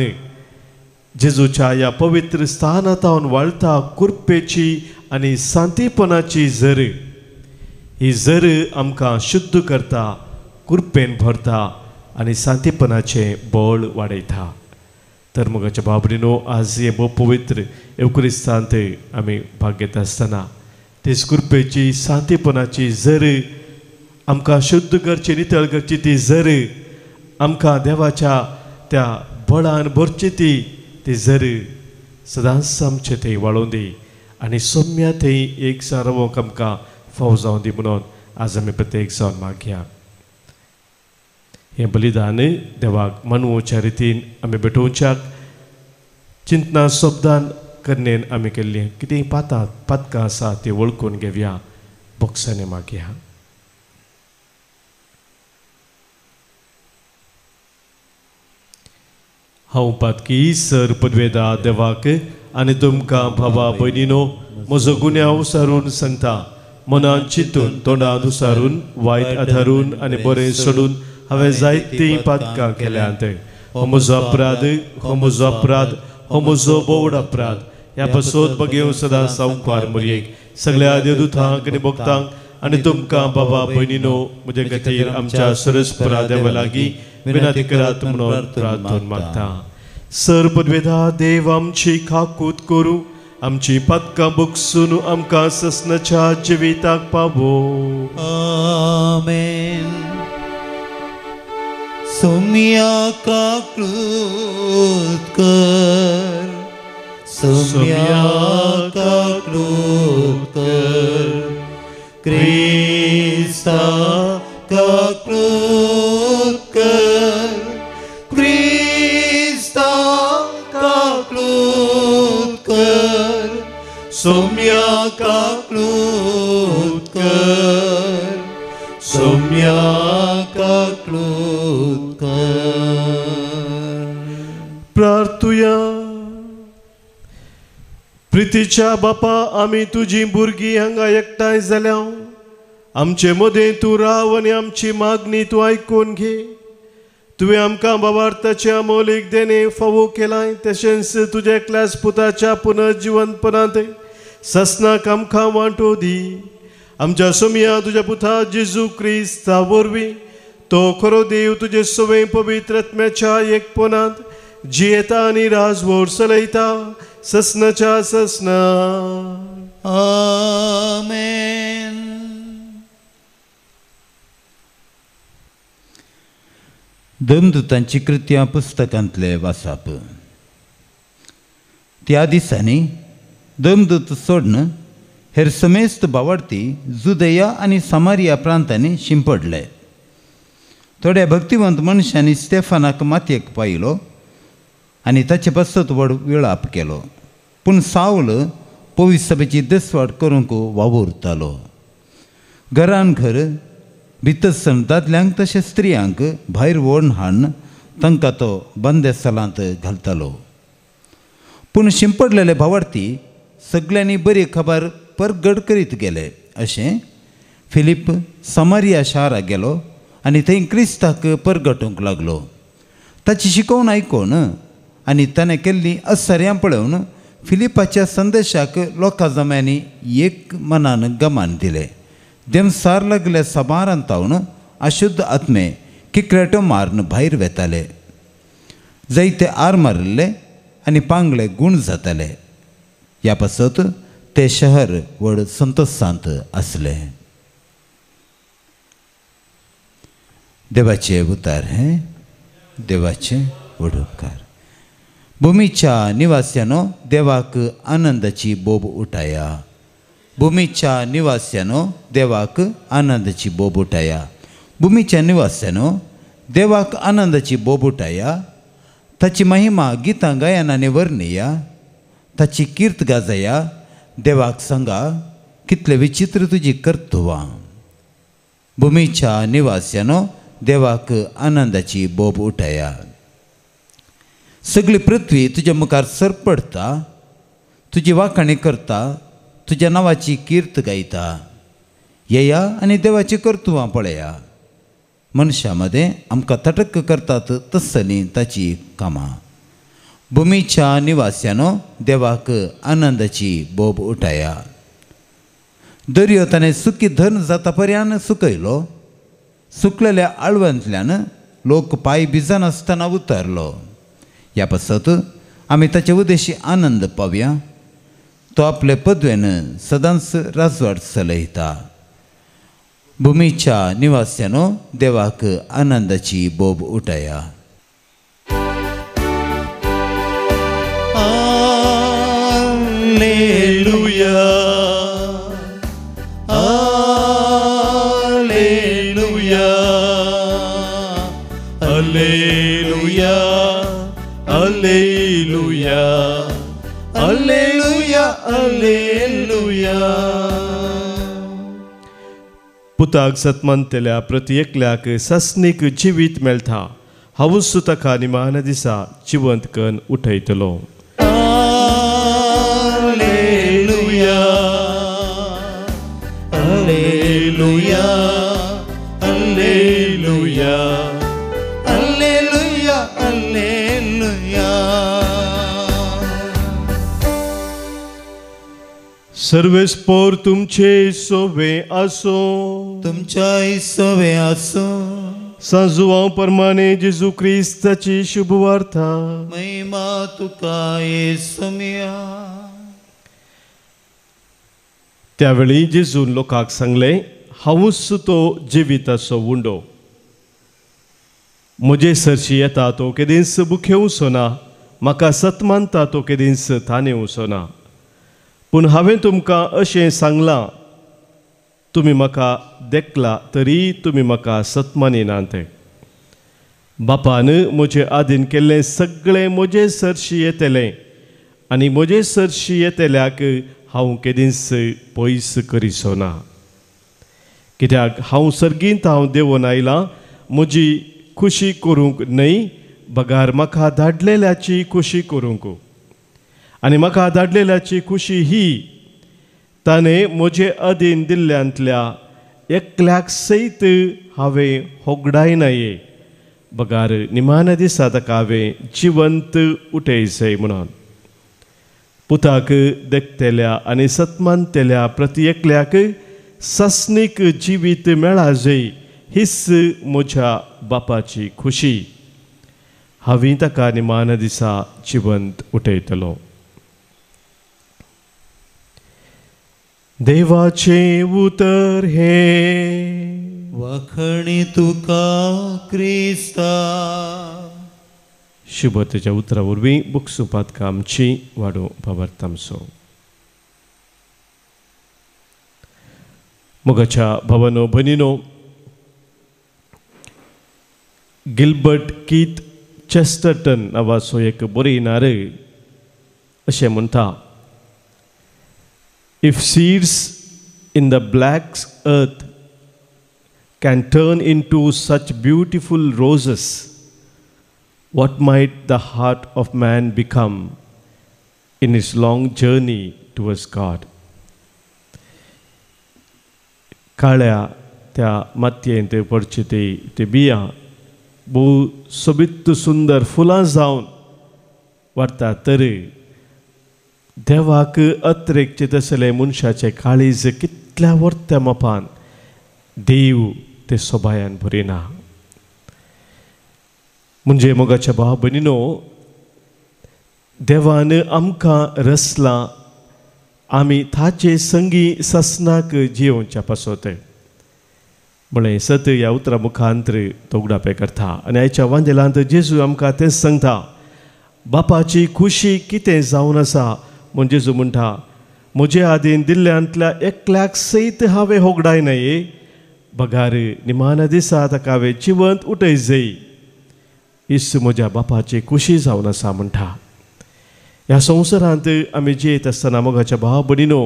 Speaker 1: जेजूच्या ह्या पवित्र स्थानांत वाळटा कृपेची आनी शांतीपणाची झर. ही जर आमकां शुद्ध करता, कृपेन भरता आनी सांतेपणाचें बळ वाडयता. तर मोगाच्या बाबरीनो, आज हें भोव पवित्र एवक्रिस्तांत आमी भाग घेता आसतना तेच कृपेची सांतेपणाची जर आमकां शुद्ध करची, नितळ करची, ती जर आमकां देवाच्या त्या बळान भरची ती जर सदांच आमचें थंय वाळोवन दी आनी सोम्या थंय एक सारवोंक आमकां फाव जावन दी म्हणून आज आमी प्रत्येक जावन मागया. हें बलिदान देवाक मनवोच्या रितीन आमी भेटोवच्याक चिंतना शब्दान करणेन आमी केल्लीं कितें पातकां आसा ती वळखून घेवया, बोक्सांनी मागया. हांव पातकी सर पदवेदा देवाक आनी तुमकां भावा भयणीनो म्हजो गुन्यांव सारून सांगता. मनान चिंतून, तोंडान उसारून, वायट आधारून आनी बरें सोडून हांवें जायतीं पातकां केल्यांत. हो म्हजो अपराध, हो म्हजो अपराध, हो म्हजो बोवड अपराध. ह्या पासत बगेव सदां सावकार मरयेक सगळ्या देवदूतांक आनी भक्तांक आनी तुमकां बाबा भयणीनो म्हजे खातीर आमच्या सरस्परा देवा लागीं विनंती करात म्हणून प्रार्थना मागता. सर पदवेदा देव आमची खाकूत करूं, आमची पातकां बगसून आमकां ससनाच्या जिविताक पावो.
Speaker 2: आमेन. सोम्या काकूत कर, सोम्या काकूत कर, क्रिस्ता काकूत कर, क्रिस्ता काकूत कर, सोम्या काकूत कर, सोम्या काकूत कर.
Speaker 1: प्रार्थुया. प्रितीच्या बापा, आमी तुजी भुरगीं हांगा एकठांय जाल्या. आमचे मदें तूं राव आनी आमची मागणी तूं आयकून घे. तुवें आमकां बाबार्थाचें अमोलीक देणें फावो केलां, तशेंच तुज्या एकल्याच पुताच्या पुनर्जिवनपणांत ससनाक आमकां वांटो दी. आमच्या सोमया तुज्या पुता जेजू क्रिस्ता वरवीं तो खरो देव तुजे सवय पवित्र आत्म्याच्या एकपणांत जियेता आनी राजवट चलयता ससनाच्या ससना.
Speaker 2: आमेन.
Speaker 4: दमदूतांची कृत्यां पुस्तकांतले वासाप. त्या दिसांनी दमदूत सोडून हेर समेस्त बावडती जुदया आनी सामारिया प्रांतांनी शिंपडले. थोड्या भक्तिवंत मनशांनी स्टेफानाक मातयेक पायलो आनी ताचे पासत व्हड विळाप केलो. पूण सावल पवित्र सभेची दसवाट करूंक वावुरतालो. घरान घर भितर सण दादल्यांक तशें स्त्रियांक भायर ओडून हाडून तांकां तो बंदेसालांत घालतालो. पूण शिंपडलेले भावार्थी सगल्यांनी बरी खबर परगट करीत गेले. अशें फिलीप समारिया शाराक गेलो आनी थंय क्रिस्ताक परगटूंक लागलो. ताची शिकोवण आयकून आनी ताणें केल्लीं असर्यां पळोवन फिलिपाच्या संदेशाक लोकां जम्यांनी एक मनान गमान दिलें. देमसार लागल्या साबारांत तावन अशुद्ध आत्मे किकरेटो मारून भायर वेताले. जायते आर मारिल्ले आनी पांगळे गूण जाताले. ह्या पासत ते शहर व्हड संतोशांत आसले. देवाचे उतार हें देवाचे व्हड उपकार. भुमीच्या निवास्यानो देवाक आनंदाची बोब उठाया. भूमीच्या निवास्यानो देवाक आनंदाची बोब उठाया. भूमीच्या निवास्यानो देवाक आनंदाची बोब उठाया. ताची महिमा गितां गायनांनी वर्णया. ताची कीर्त गाजया. देवाक सांगा कितले विचित्र तुजी कर्तुवां. भूमीच्या निवास्यानो देवाक आनंदाची बोब उठाया. सगळी पृथ्वी तुज्या मुखार सरपडटा, तुजी वाखाणी करता, तुज्या नांवाची कीर्त गायता. येया आनी देवाची कर्तुवां पळया. मनशां मदें आमकां तटक करतात तसलीं ताची कामां. भुमीच्या निवास्यानो देवाक आनंदाची बोब उठाया. दर्यो ताणें सुकी धरण जाता पर्यान सुकयलो. सुकलेल्या आळवांतल्यान लोक पांय भिजनासतना उतरलो. ह्या पासत आमी ताचे उदेशी आनंद पावया. तो आपले पदवेन सदांच राजवाट चलयता. भुमीच्या निवास्यानो देवाक आनंदाची बोब उठया.
Speaker 2: Alleluia, Alleluia, Alleluia, Alleluia, Alleluia, Alleluia.
Speaker 1: पुताक सतमानतल्या प्रति एकल्याक सासणीक जिवीत मेळटा. हांवूच ताका निमाण्या दिसा जिवंत करून उठयतलो.
Speaker 2: Alleluia, Alleluia, Alleluia, Alleluia, Alleluia.
Speaker 1: सर्वेस्पोर तुमचे सोवे आसो,
Speaker 2: तुमच्याय सोवे आसो.
Speaker 1: सांजुआंव परमाने जेजू क्रिस्ताची शुभवार्ता.
Speaker 2: महिमा तुका येसुमिया.
Speaker 1: त्यावेळी जेजून लोकांक सांगलें, हांवूच तो जिविताचो उंडो. म्हजे सरशी येता तो केदींच बुखेवचो ना, म्हाका सत मानता तो केदींच तानेवचो ना. पूण हांवें तुमकां अशें सांगलां, तुमी म्हाका देखला तरी तुमी म्हाका सत मानिनात. बापान म्हजे आदीन केल्लें सगळें म्हजे सरशी येतलें आनी म्हजे सरशी येतल्याक हांव केदींच पयस करिचो ना. कित्याक हांव सर्गींत हांव देंवोन आयलां म्हजी खुशी करूंक न्हय, बगार म्हाका धाडलेल्याची खुशी करूंक. आनी म्हाका धाडलेल्याची खुशी ही, ताणें म्हजे अधीन दिल्ल्यांतल्या एकल्याक सयत हांवें होगडायनाये, बगार निमाण्या दिसा ताका हांवें जिवंत उठयचें म्हणून. पुताक देखतल्या आनी सतमानतल्या प्रति एकल्याक सासणीक जिवीत मेळाजय हीच म्हज्या बापाची खुशी. हांवें ताका निमाण्या दिसा जिवंत उठयतलो. देवाचें उतर हें.
Speaker 2: वखणी तुका क्रिस्ता.
Speaker 1: शुभतेच्या उतरा वरवीं बुकसुपात आमची वाडो भावार्थामचो. मोगाच्या भावानो भयणीनो, गिल्बर्ट कीथ चेस्टरटन नांवाचो एक बरयणार अशें म्हणटा, If seeds in the black earth can turn into such beautiful roses, what might the heart of man become in his long journey towards God? काळ्या त्या मातयेंत पडचे ते बियां भोव सोबीत सुंदर फुलां जावन वाडटा, तर देवाक अत्रेकचे तसले मनशाचे काळीज कितल्या वर्त्या मापान देव ते सोबायान भरिना. म्हणजे मोगाच्या भाव भयणीनो, देवान आमकां रचलां आमी ताचे संगी सासणाक जियोवच्या पासत म्हळें सत ह्या उतरा मुखांतर तो उगडापें करता. आनी आयच्या वांजेलांत जेजू आमकां तेंच सांगता, बापाची खुशी कितें जावन आसा म्हूण जेजू म्हणटा, म्हजे आदीन दिल्ल्यांतल्या एकल्याक सयत हांवें होगडायनाये, बगार निमाण्या दिसा ताका हांवें जिवंत उठय जय. हीच म्हज्या बापाची खुशी जावन आसा म्हणटा. ह्या संवसारांत आमी जियेत आसतना मोगाच्या भाव भयणीनो,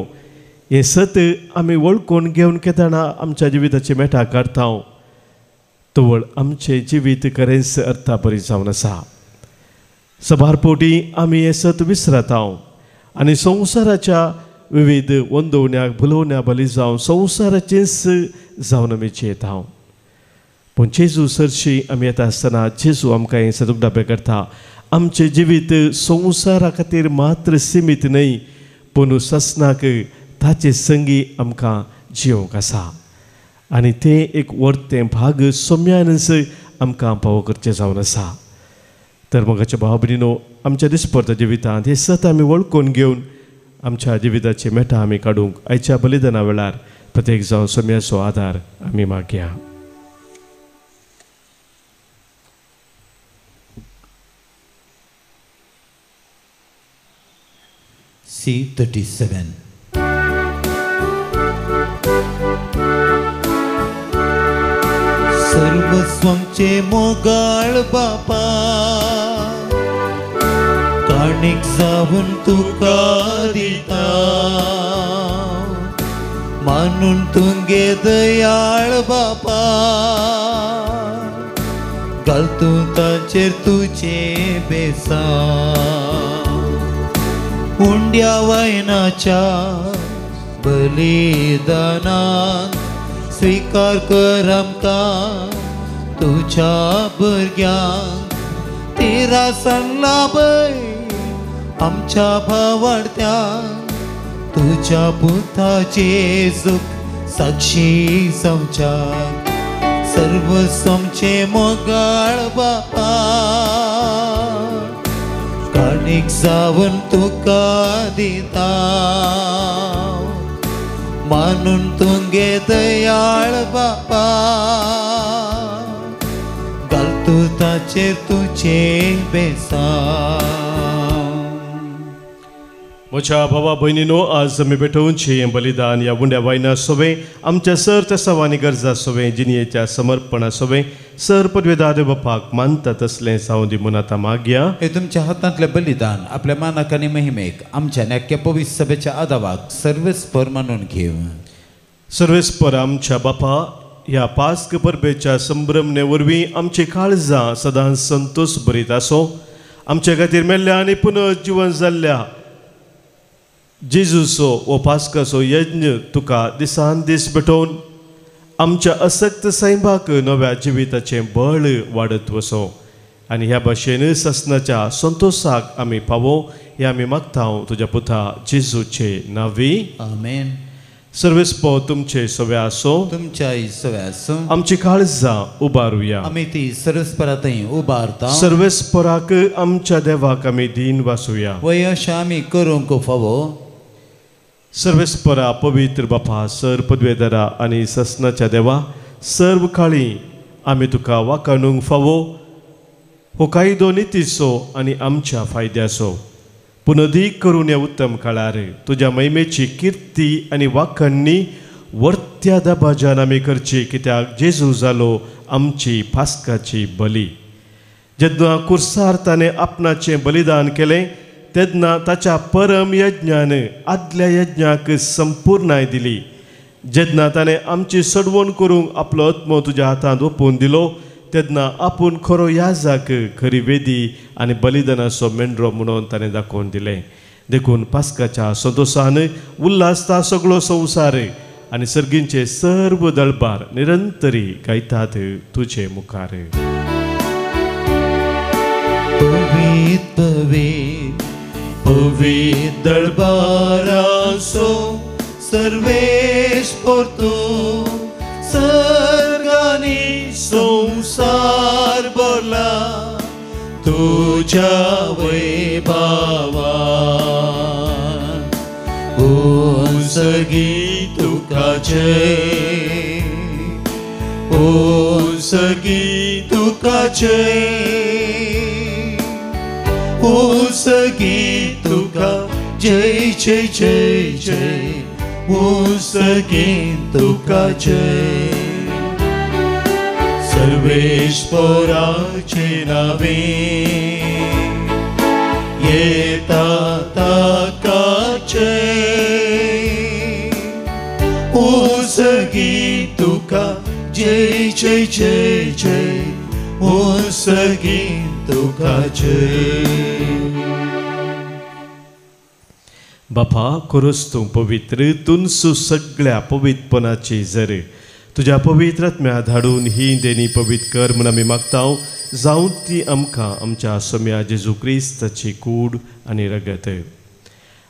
Speaker 1: हें सत आमी वळखून घेवन केदना आमच्या जिविताची मेटां काडटा, तवळ आमचें जिवीत खरेंच अर्थापरी जावन आसा. सबार पोटी आमी हें सत विसरता आनी संवसाराच्या विविध वंदोवण्याक भुलोवण्या बली जावन संवसाराचेंच जावन आमी जियेता. पूण जेजू सरशी आमी येता आसतना जेजू आमकां हें सत उगडापें करता, आमचें जिवीत संवसारा खातीर मात्र सिमीत न्हय, पूण सासणाक ताचे संगी आमकां जियोंक आसा आनी तें एक वर्तें भाग सोम्यानच आमकां पावो करचें जावन आसा. तर मोगाच्या भाव भयणीनो, आमच्या दिसपडत्या जिवितांत हें सत आमी वळखून घेवन आमच्या जिविताची मेटां आमी काडूंक आयच्या बलिदाना वेळार प्रत्येक जावन सोम्याचो आदार आमी मागया.
Speaker 4: C37. सर्वस्वमचे मोगाळ बापा, काणीक जावन तुका दिता, मानून तुंगे दयाळ बापा, घाल तूं ताचेर तुजे बेसा. उंड्या वायनाच्या बलिदानान स्वीकार कर आमकां तुज्या भुरग्यांक, तिरासन लाभय आमच्या भावार्त्यांक, तुज्या पुता जेजूक साक्षी जावच्याक. सर्वस्वमचे मोगाळ बापा, काणीक जावन तुका दिता, मानून तुंगे दयाळ बापा, घाल तूं ताचेर तुजे बेसा.
Speaker 1: म्हज्या भावा भयणीनो, आज आमी भेटोवची हें बलिदान ह्या उंड्या वायना सोवें आमच्या सर तेसावांनी गरजा सोवें जिणयेच्या समर्पणा सोवें सर पदवेदार बापाक मानता तसलें जावं दी म्हूण आतां मागया.
Speaker 4: हे तुमच्या हातांतलें बलिदान आपल्या मानाक आनी महिमेक आमच्या नाक्या पवित्र सभेच्या आदावाक सर्वेस्पर मानून घेव.
Speaker 1: सर्वेस्पर आमच्या बापा, ह्या पास्क परबेच्या संभ्रमणे वरवीं आमची काळजां सदांच संतोष भरीत आसो. आमचे खातीर मेल्ल्या आनी पुनर्जिवन जाल्ल्या जेजूचो हो पास्काचो यज्ञ तुका दिसान दीस भेटोवन आमच्या असक्त सैमाक नव्या जिविताचें बळ वाडत वसो आनी ह्या भाशेन ससनाच्या संतोशाक आमी पावो हे आमी मागता तुज्या पुता जेजूचे नांवी.
Speaker 4: आमेन.
Speaker 1: सर्वेस्पर तुमचे सवे आसो,
Speaker 4: तुमच्याय सवे आसो.
Speaker 1: आमची काळजां उबारुया,
Speaker 4: आमी ती सर्वेस्परांतय उबारता.
Speaker 1: सर्वेस्पराक आमच्या देवाक आमी दीन वासुया,
Speaker 4: वय अशें आमी करूंक फावो.
Speaker 1: सर्वेस्परा पवित्र बापा, सर पदवेदारा आनी ससनाच्या देवा, सर्व काळी आमी तुका वाकाणूंक फावो हो कायदो नितीचो आनी आमच्या फायद्याचो. पूण अदीक करून ह्या उत्तम काळार तुज्या महिमेची किर्ती आनी वाखणणी वर्त्या दबाज्यान आमी करची, कित्याक जेजू जालो आमची पास्काची बली. जेन्ना कुर्सार ताणें आपणाचें बलिदान केलें तेन्ना ताच्या परम यज्ञान आदल्या यज्ञाक संपूर्णाय दिली. जेन्ना ताणें आमची सडवण करूंक आपलो आत्मो तुज्या हातांत ओंपून दिलो तेन्ना आपूण खरो याजाक खरी वेदी आनी बलिदानाचो मेंढरो म्हणून ताणें दाखोवन दिलें. देखून पास्काच्या संतोशान उल्हासता सगळो संवसार आनी सर्गींचे सर्व दळबार निरंतरी गायतात तुजे मुखार.
Speaker 2: पवित्र पवित्र दळबाराचो सर्वेश पोर्तू, सर्गानी संसार भरला तुझ्या वैभवान. ओ सगी तुका जय, ओ सगी तुका जय, ओ सगी तुका जय जय जय जय, ओ सगी तुका जय. सर्वेश्वराचे नावे येता ताका जय, ओ सगी तुका जय जय जय जय, ओ सगी तुका जय.
Speaker 1: बापा खरोच तूं पवित्र, तुनसू सगळ्या पवित्रपणाची जर तुज्या पवित्र आत्म्या धाडून ही देणी पवित्र कर म्हूण आमी मागता. जावं ती आमकां आमच्या सोम्या जेजू क्रिस्ताची कूड आनी रगत.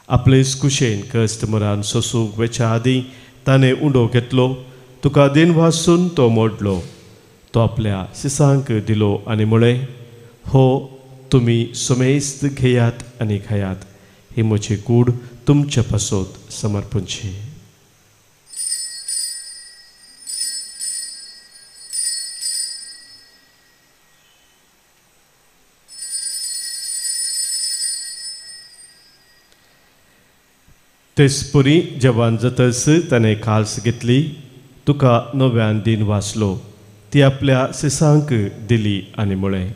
Speaker 1: आपले कुशेन कश्ट मरान सोसूंक वेच्या आदीं ताणें उंडो घेतलो, तुका दिन वासून तो मोडलो, तो आपल्या सिसांक दिलो आनी म्हळें, हो तुमी समेस्त घेयात आनी खायात, ही म्हजी कूड तुमचे पासत समर्पणची. तेचपरी जेवण जातच ताणें काल्स घेतली, तुका नव्यान दिन वाचलो, ती आपल्या सिसांक दिली आनी म्हळें,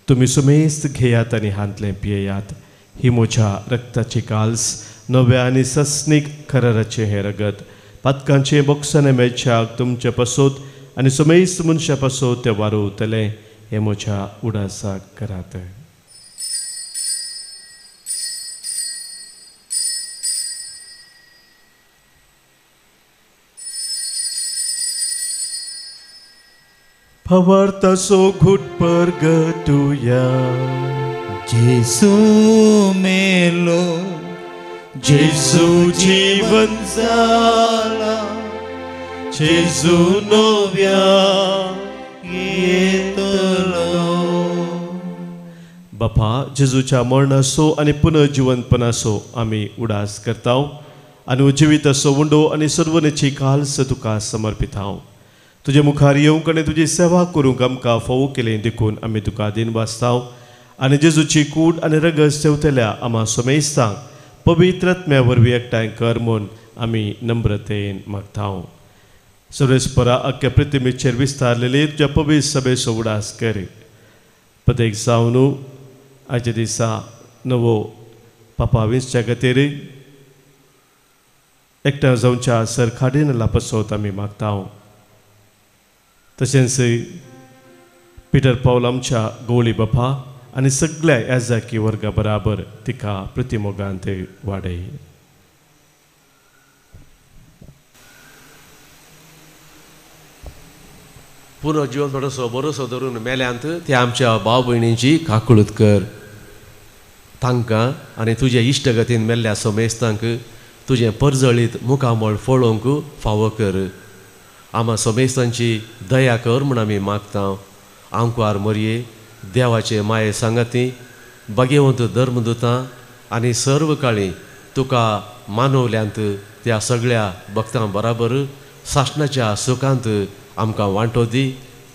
Speaker 1: तुमी सुमेस्त घेयात आनी हांतलें पियेयात, ही म्हज्या रक्ताची काल्स, नव्या आनी सस्नीक कराराचें हें रगत, पातकांचें बोक्साने मेळच्याक तुमचे पासत आनी सुमेस्त मनशा पासत तें वारोवतलें, हें म्हज्या उडासाक करात. भावार्थाचो घुट परगटुया.
Speaker 2: जेसू मेलो, जेसू जीवन जाला, जेजू नव्या येतलो.
Speaker 1: बापा, जेजूच्या मरणाचो आनी पुनर्जिवंतपणाचो आमी उडास करता आनी जिविताचो उंडो आनी सर्वनेची काल्स तुका समर्पिताव. तुजे मुखार येवंक आनी तुजी सेवा करूंक आमकां फावो केलें देखून आमी तुका दिन वाचताव आनी जेजूची कूड आनी रगत सेवतल्या आमा समेस्तांक पवित्र आत्म्या वरवीं एकठांय कर म्हूण आमी नम्रतेन मागताव. सर्वेस्परा अख्ख्या प्रतिमेचेर विस्तारलेली तुज्या पवित्र सभेचो उडास कर. प्रत्येक जावन आयच्या दिसा नवो पापा विंचच्या खातीर एकठांय जावच्या सर खाडीन लापसोत आमी मागताव. तशेंच पिटर पावल आमच्या गवळी बापा आनी सगळ्या याजाकी वर्गा बराबर तिका प्रतिमोगांत वाडय.
Speaker 5: पुनर्जिवन थोडोसो बरोसो धरून मेल्यांत त्या आमच्या भाव भयणींची काकळूत कर. तांकां आनी तुजे इश्टगतीन मेल्ल्या समेस्तांक तुजें परजळीत मुखामळ फळोवंक फावो कर. आमा समेस्तांची दया कर म्हूण आमी मागता. आंकवार मरये देवाचे माये सांगाती भाग्यवंत धर्मदुतां आनी सर्व काळी तुका मानवल्यांत त्या सगळ्या भक्तां बराबर सासणाच्या सुखांत आमकां वांटो दी.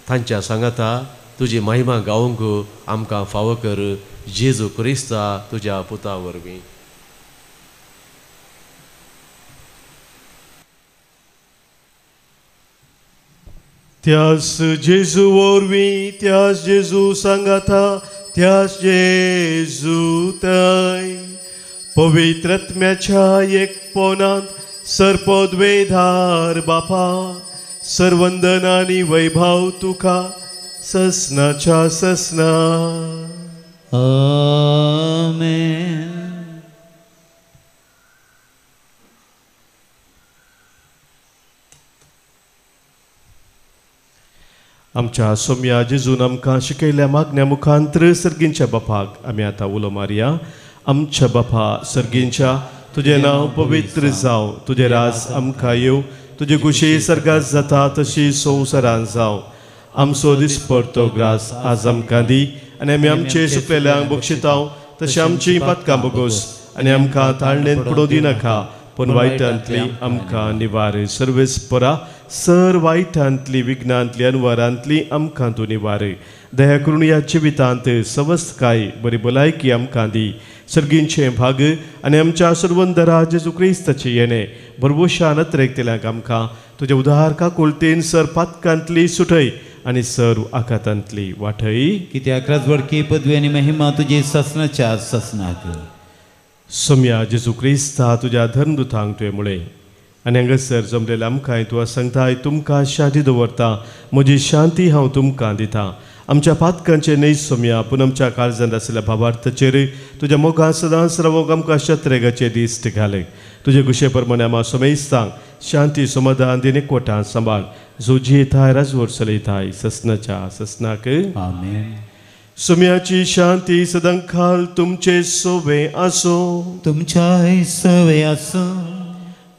Speaker 5: तांच्या सांगाता तुजी महिमा गावंक आमकां फावो कर. जेजू क्रिस्ता तुज्या पुता वरवीं.
Speaker 1: त्यास जेजू वरवीं, त्यास जेजू सांगाता, त्यास जेजू तय पवित्र आत्म्याच्या एकपणांत सर्पद्वेधार बापा सर्वंदन आनी वैभव तुका ससनाच्या ससना.
Speaker 2: आमेन.
Speaker 1: आमच्या सोम्या जेजून आमकां शिकयल्या मागण्या मुखांत्र सर्गींच्या बापाक आमी आतां उलो मारया. आमच्या बापा सर्गींच्या, तुजें नांव पवित्र जावं, तुजें राज आमकां येवं, तुजी खुशी सर्गात जाता तशी संवसारान जावं. आमचो दिसपडतो ग्रास आज आमकां दी आनी आमी आमचे सुकलेल्यांक बक्षिताव तशें आमची पातकां बगोस आनी आमकां ताळणेंत पडोवं दिनाका, पूण वायटांतली आमकां निवार. सर्वेस्परा सर वायटांतली विघ्नांतली अनवरांतली आमकां तूं निवार. दया करून ह्या जिवितांत सवस्तकाय बरी भलायकी आमकां दी. सर्गींचें भाग आनी आमच्या सर्वंदरा जेजू क्रिस्ताचें येणें भरवशान अत्रेकतल्यांक आमकां तुज्या उदार काकुळतेन सर पातकांतली सुटय आनी सर्व आघातांतली वाटय.
Speaker 4: कित्याक राजवडकी पदवी आनी महिमा तुजी सासणाच्या सासणाक.
Speaker 1: सोम्या जेजू क्रिस्ता तुज्या धर्मदुतांक तुवें म्हळें आनी हांगासर जमलेल्या आमकांय तूं सांगताय, तुमकां शांती दवरता, म्हजी शांती हांव तुमकां दिता. आमच्या पातकांचें न्हय सोम्या, पूण आमच्या काळजांत आशिल्ल्या भावार्थाचेर तुज्या मोगान सदांच रावोंक आमकां शत्रेगाचे दिश्ट घाले. तुजे खुशे प्रमाणे आमा समेस्तांक शांती समाधान दिने कोटान सांबाळ. जो जियेताय राजवट चलयताय ससनाच्या ससनाक.
Speaker 4: आमेन.
Speaker 1: सुम्याची शांती सदांकाल तुमचे सोवे आसो.
Speaker 2: तुमच्याय सवे आसो.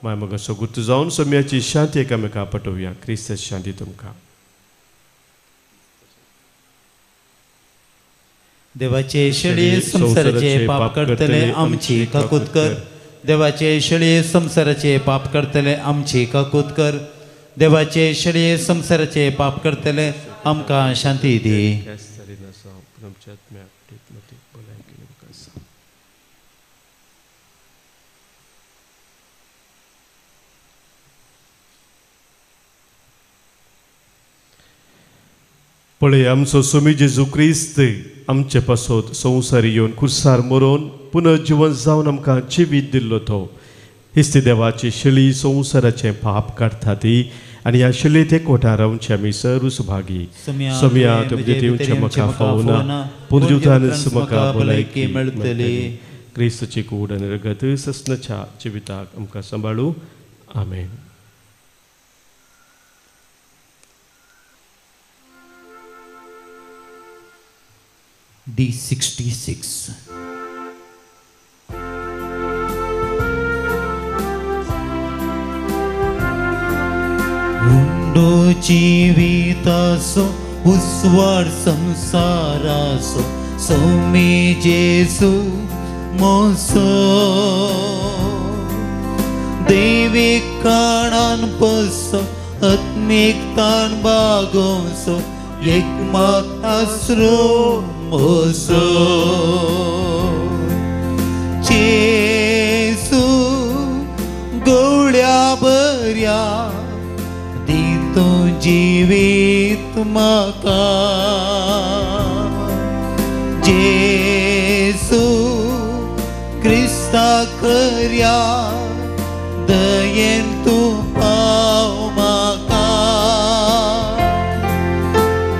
Speaker 1: माय मग सगुत जावन सुम्याची शांती एकामेका पटोवया. क्रिस्त शांती तुमकां.
Speaker 2: देवाचे शेळये संसाराचे पाप करतले आमची काकूत कर. देवाचे शेळये संसाराचे पाप करतले आमची काकूत कर. देवाचे शेळये संसाराचे पाप करतले आमकां शांती दी.
Speaker 1: पळय आमचो स्वामी जेजू क्रिस्त आमचे पासत संवसारी येवन कुर्सार मरोवन पुनर्जिवन जावन आमकां जिवीत दिल्लो तो हिस्ती देवाची शेळी संवसाराचें पाप काडटा ती आनी ह्या शेळयेत एकवटा रावचे आमी सर्व सुभागी. सोम्या तुमचे दिवचें म्हाका फावना पूण जिवतानच म्हाका भलायकी मेळटली. क्रिस्तची कूड आनी रगत ससनाच्या जिविताक आमकां सांबाळू. आमेन.
Speaker 2: D66. उंडो जीवितासो उस्वाड संसारासो सौमी जेसू मोसो दैवीक काणान पसो आत्मीक ताण बागोसो एक मात आसरो मोसो जेसू गवळ्या बऱ्या दितो जिवीत म्हाका. जेसू क्रिस्ता खऱ्या दयेन तूं पाव म्हाका.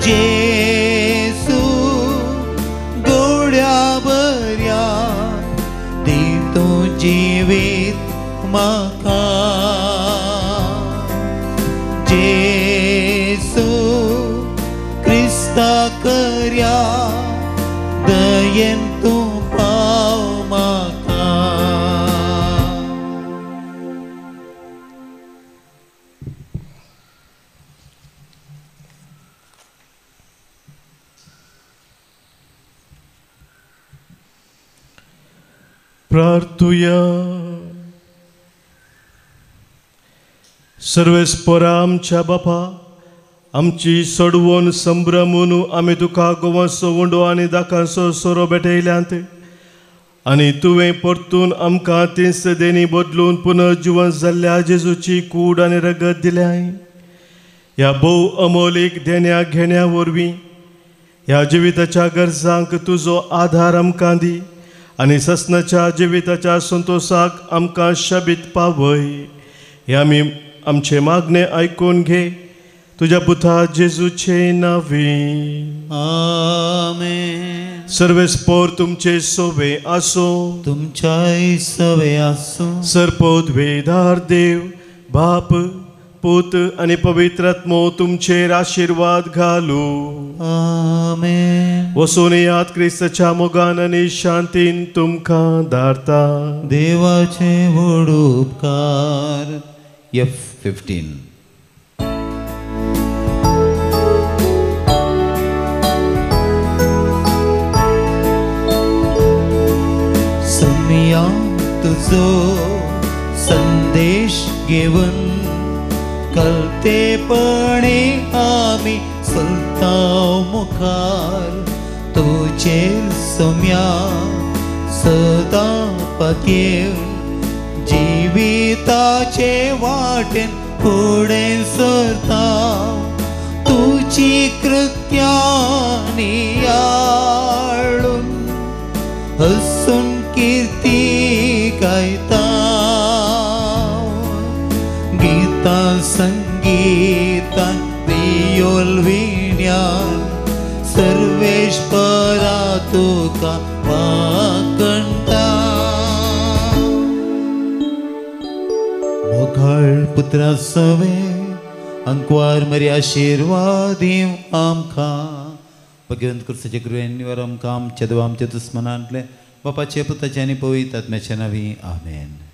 Speaker 2: जेसू गोड्या बऱ्या दितो जिवीत म्हाका. जेसू क्रिस्ता खऱ्या दयेन तूं पाव म्हाका.
Speaker 1: प्रार्थुया. सर्वेस्परा आमच्या बापा आमची सोडवून संभ्रमून आमी तुका गोवाचो उंडो आनी दाकांचो सोरो भेटयल्यांत आनी तुवें परतून आमकां तीच देणी बदलून पुनर्जिवन जाल्ल्या जेजूची कूड आनी रगत दिल्याय. ह्या भोव अमोलीक देण्या घेण्या वरवीं ह्या जिविताच्या गरजांक तुजो आधार आमकां दी आनी ससनाच्या जिविताच्या संतोशाक आमकां शबीत पावय. हे आमी आमचे मागणे आयकून घे तुज्या पुता जेजूचे नांवी.
Speaker 2: आमेन.
Speaker 1: सर्वेस्पोर तुमचे सोवे आसो.
Speaker 2: तुमच्याय सवे आसो.
Speaker 1: सर्पोद्वेदार देव बाप पूत आनी पवित्र आत्मो तुमचेर आशिर्वाद घालू.
Speaker 2: आमेन.
Speaker 1: वसून याद क्रिस्ताच्या मोगान आनी शांतीन तुमकां धाडता.
Speaker 2: देवाचे व्हड उपकार. F15. सोम्या तुजो संदेश घेवन कलतेपणे आमी चलता मुखार तुजेर सोम्या सदां पातयेवन जिविताचे वाटेन फुडें सरता. तुजी कृत्यां नियाळून हसून कीर्ती गायता. गीतां संगीतां वियोल विण्यान सर्वेश्वरा तुका वाकणता. मोगाळ पुत्रा सवे अंकवार मरी आशिर्वाद दिवं आमकां. भगवंत क्रिस्ताचे कृपेन निवार आमकां आमच्या देवा आमच्या दुस्मनांतले बापाचे पुताचे आनी पवित्र आत्म्याच्या नांवी आमेन.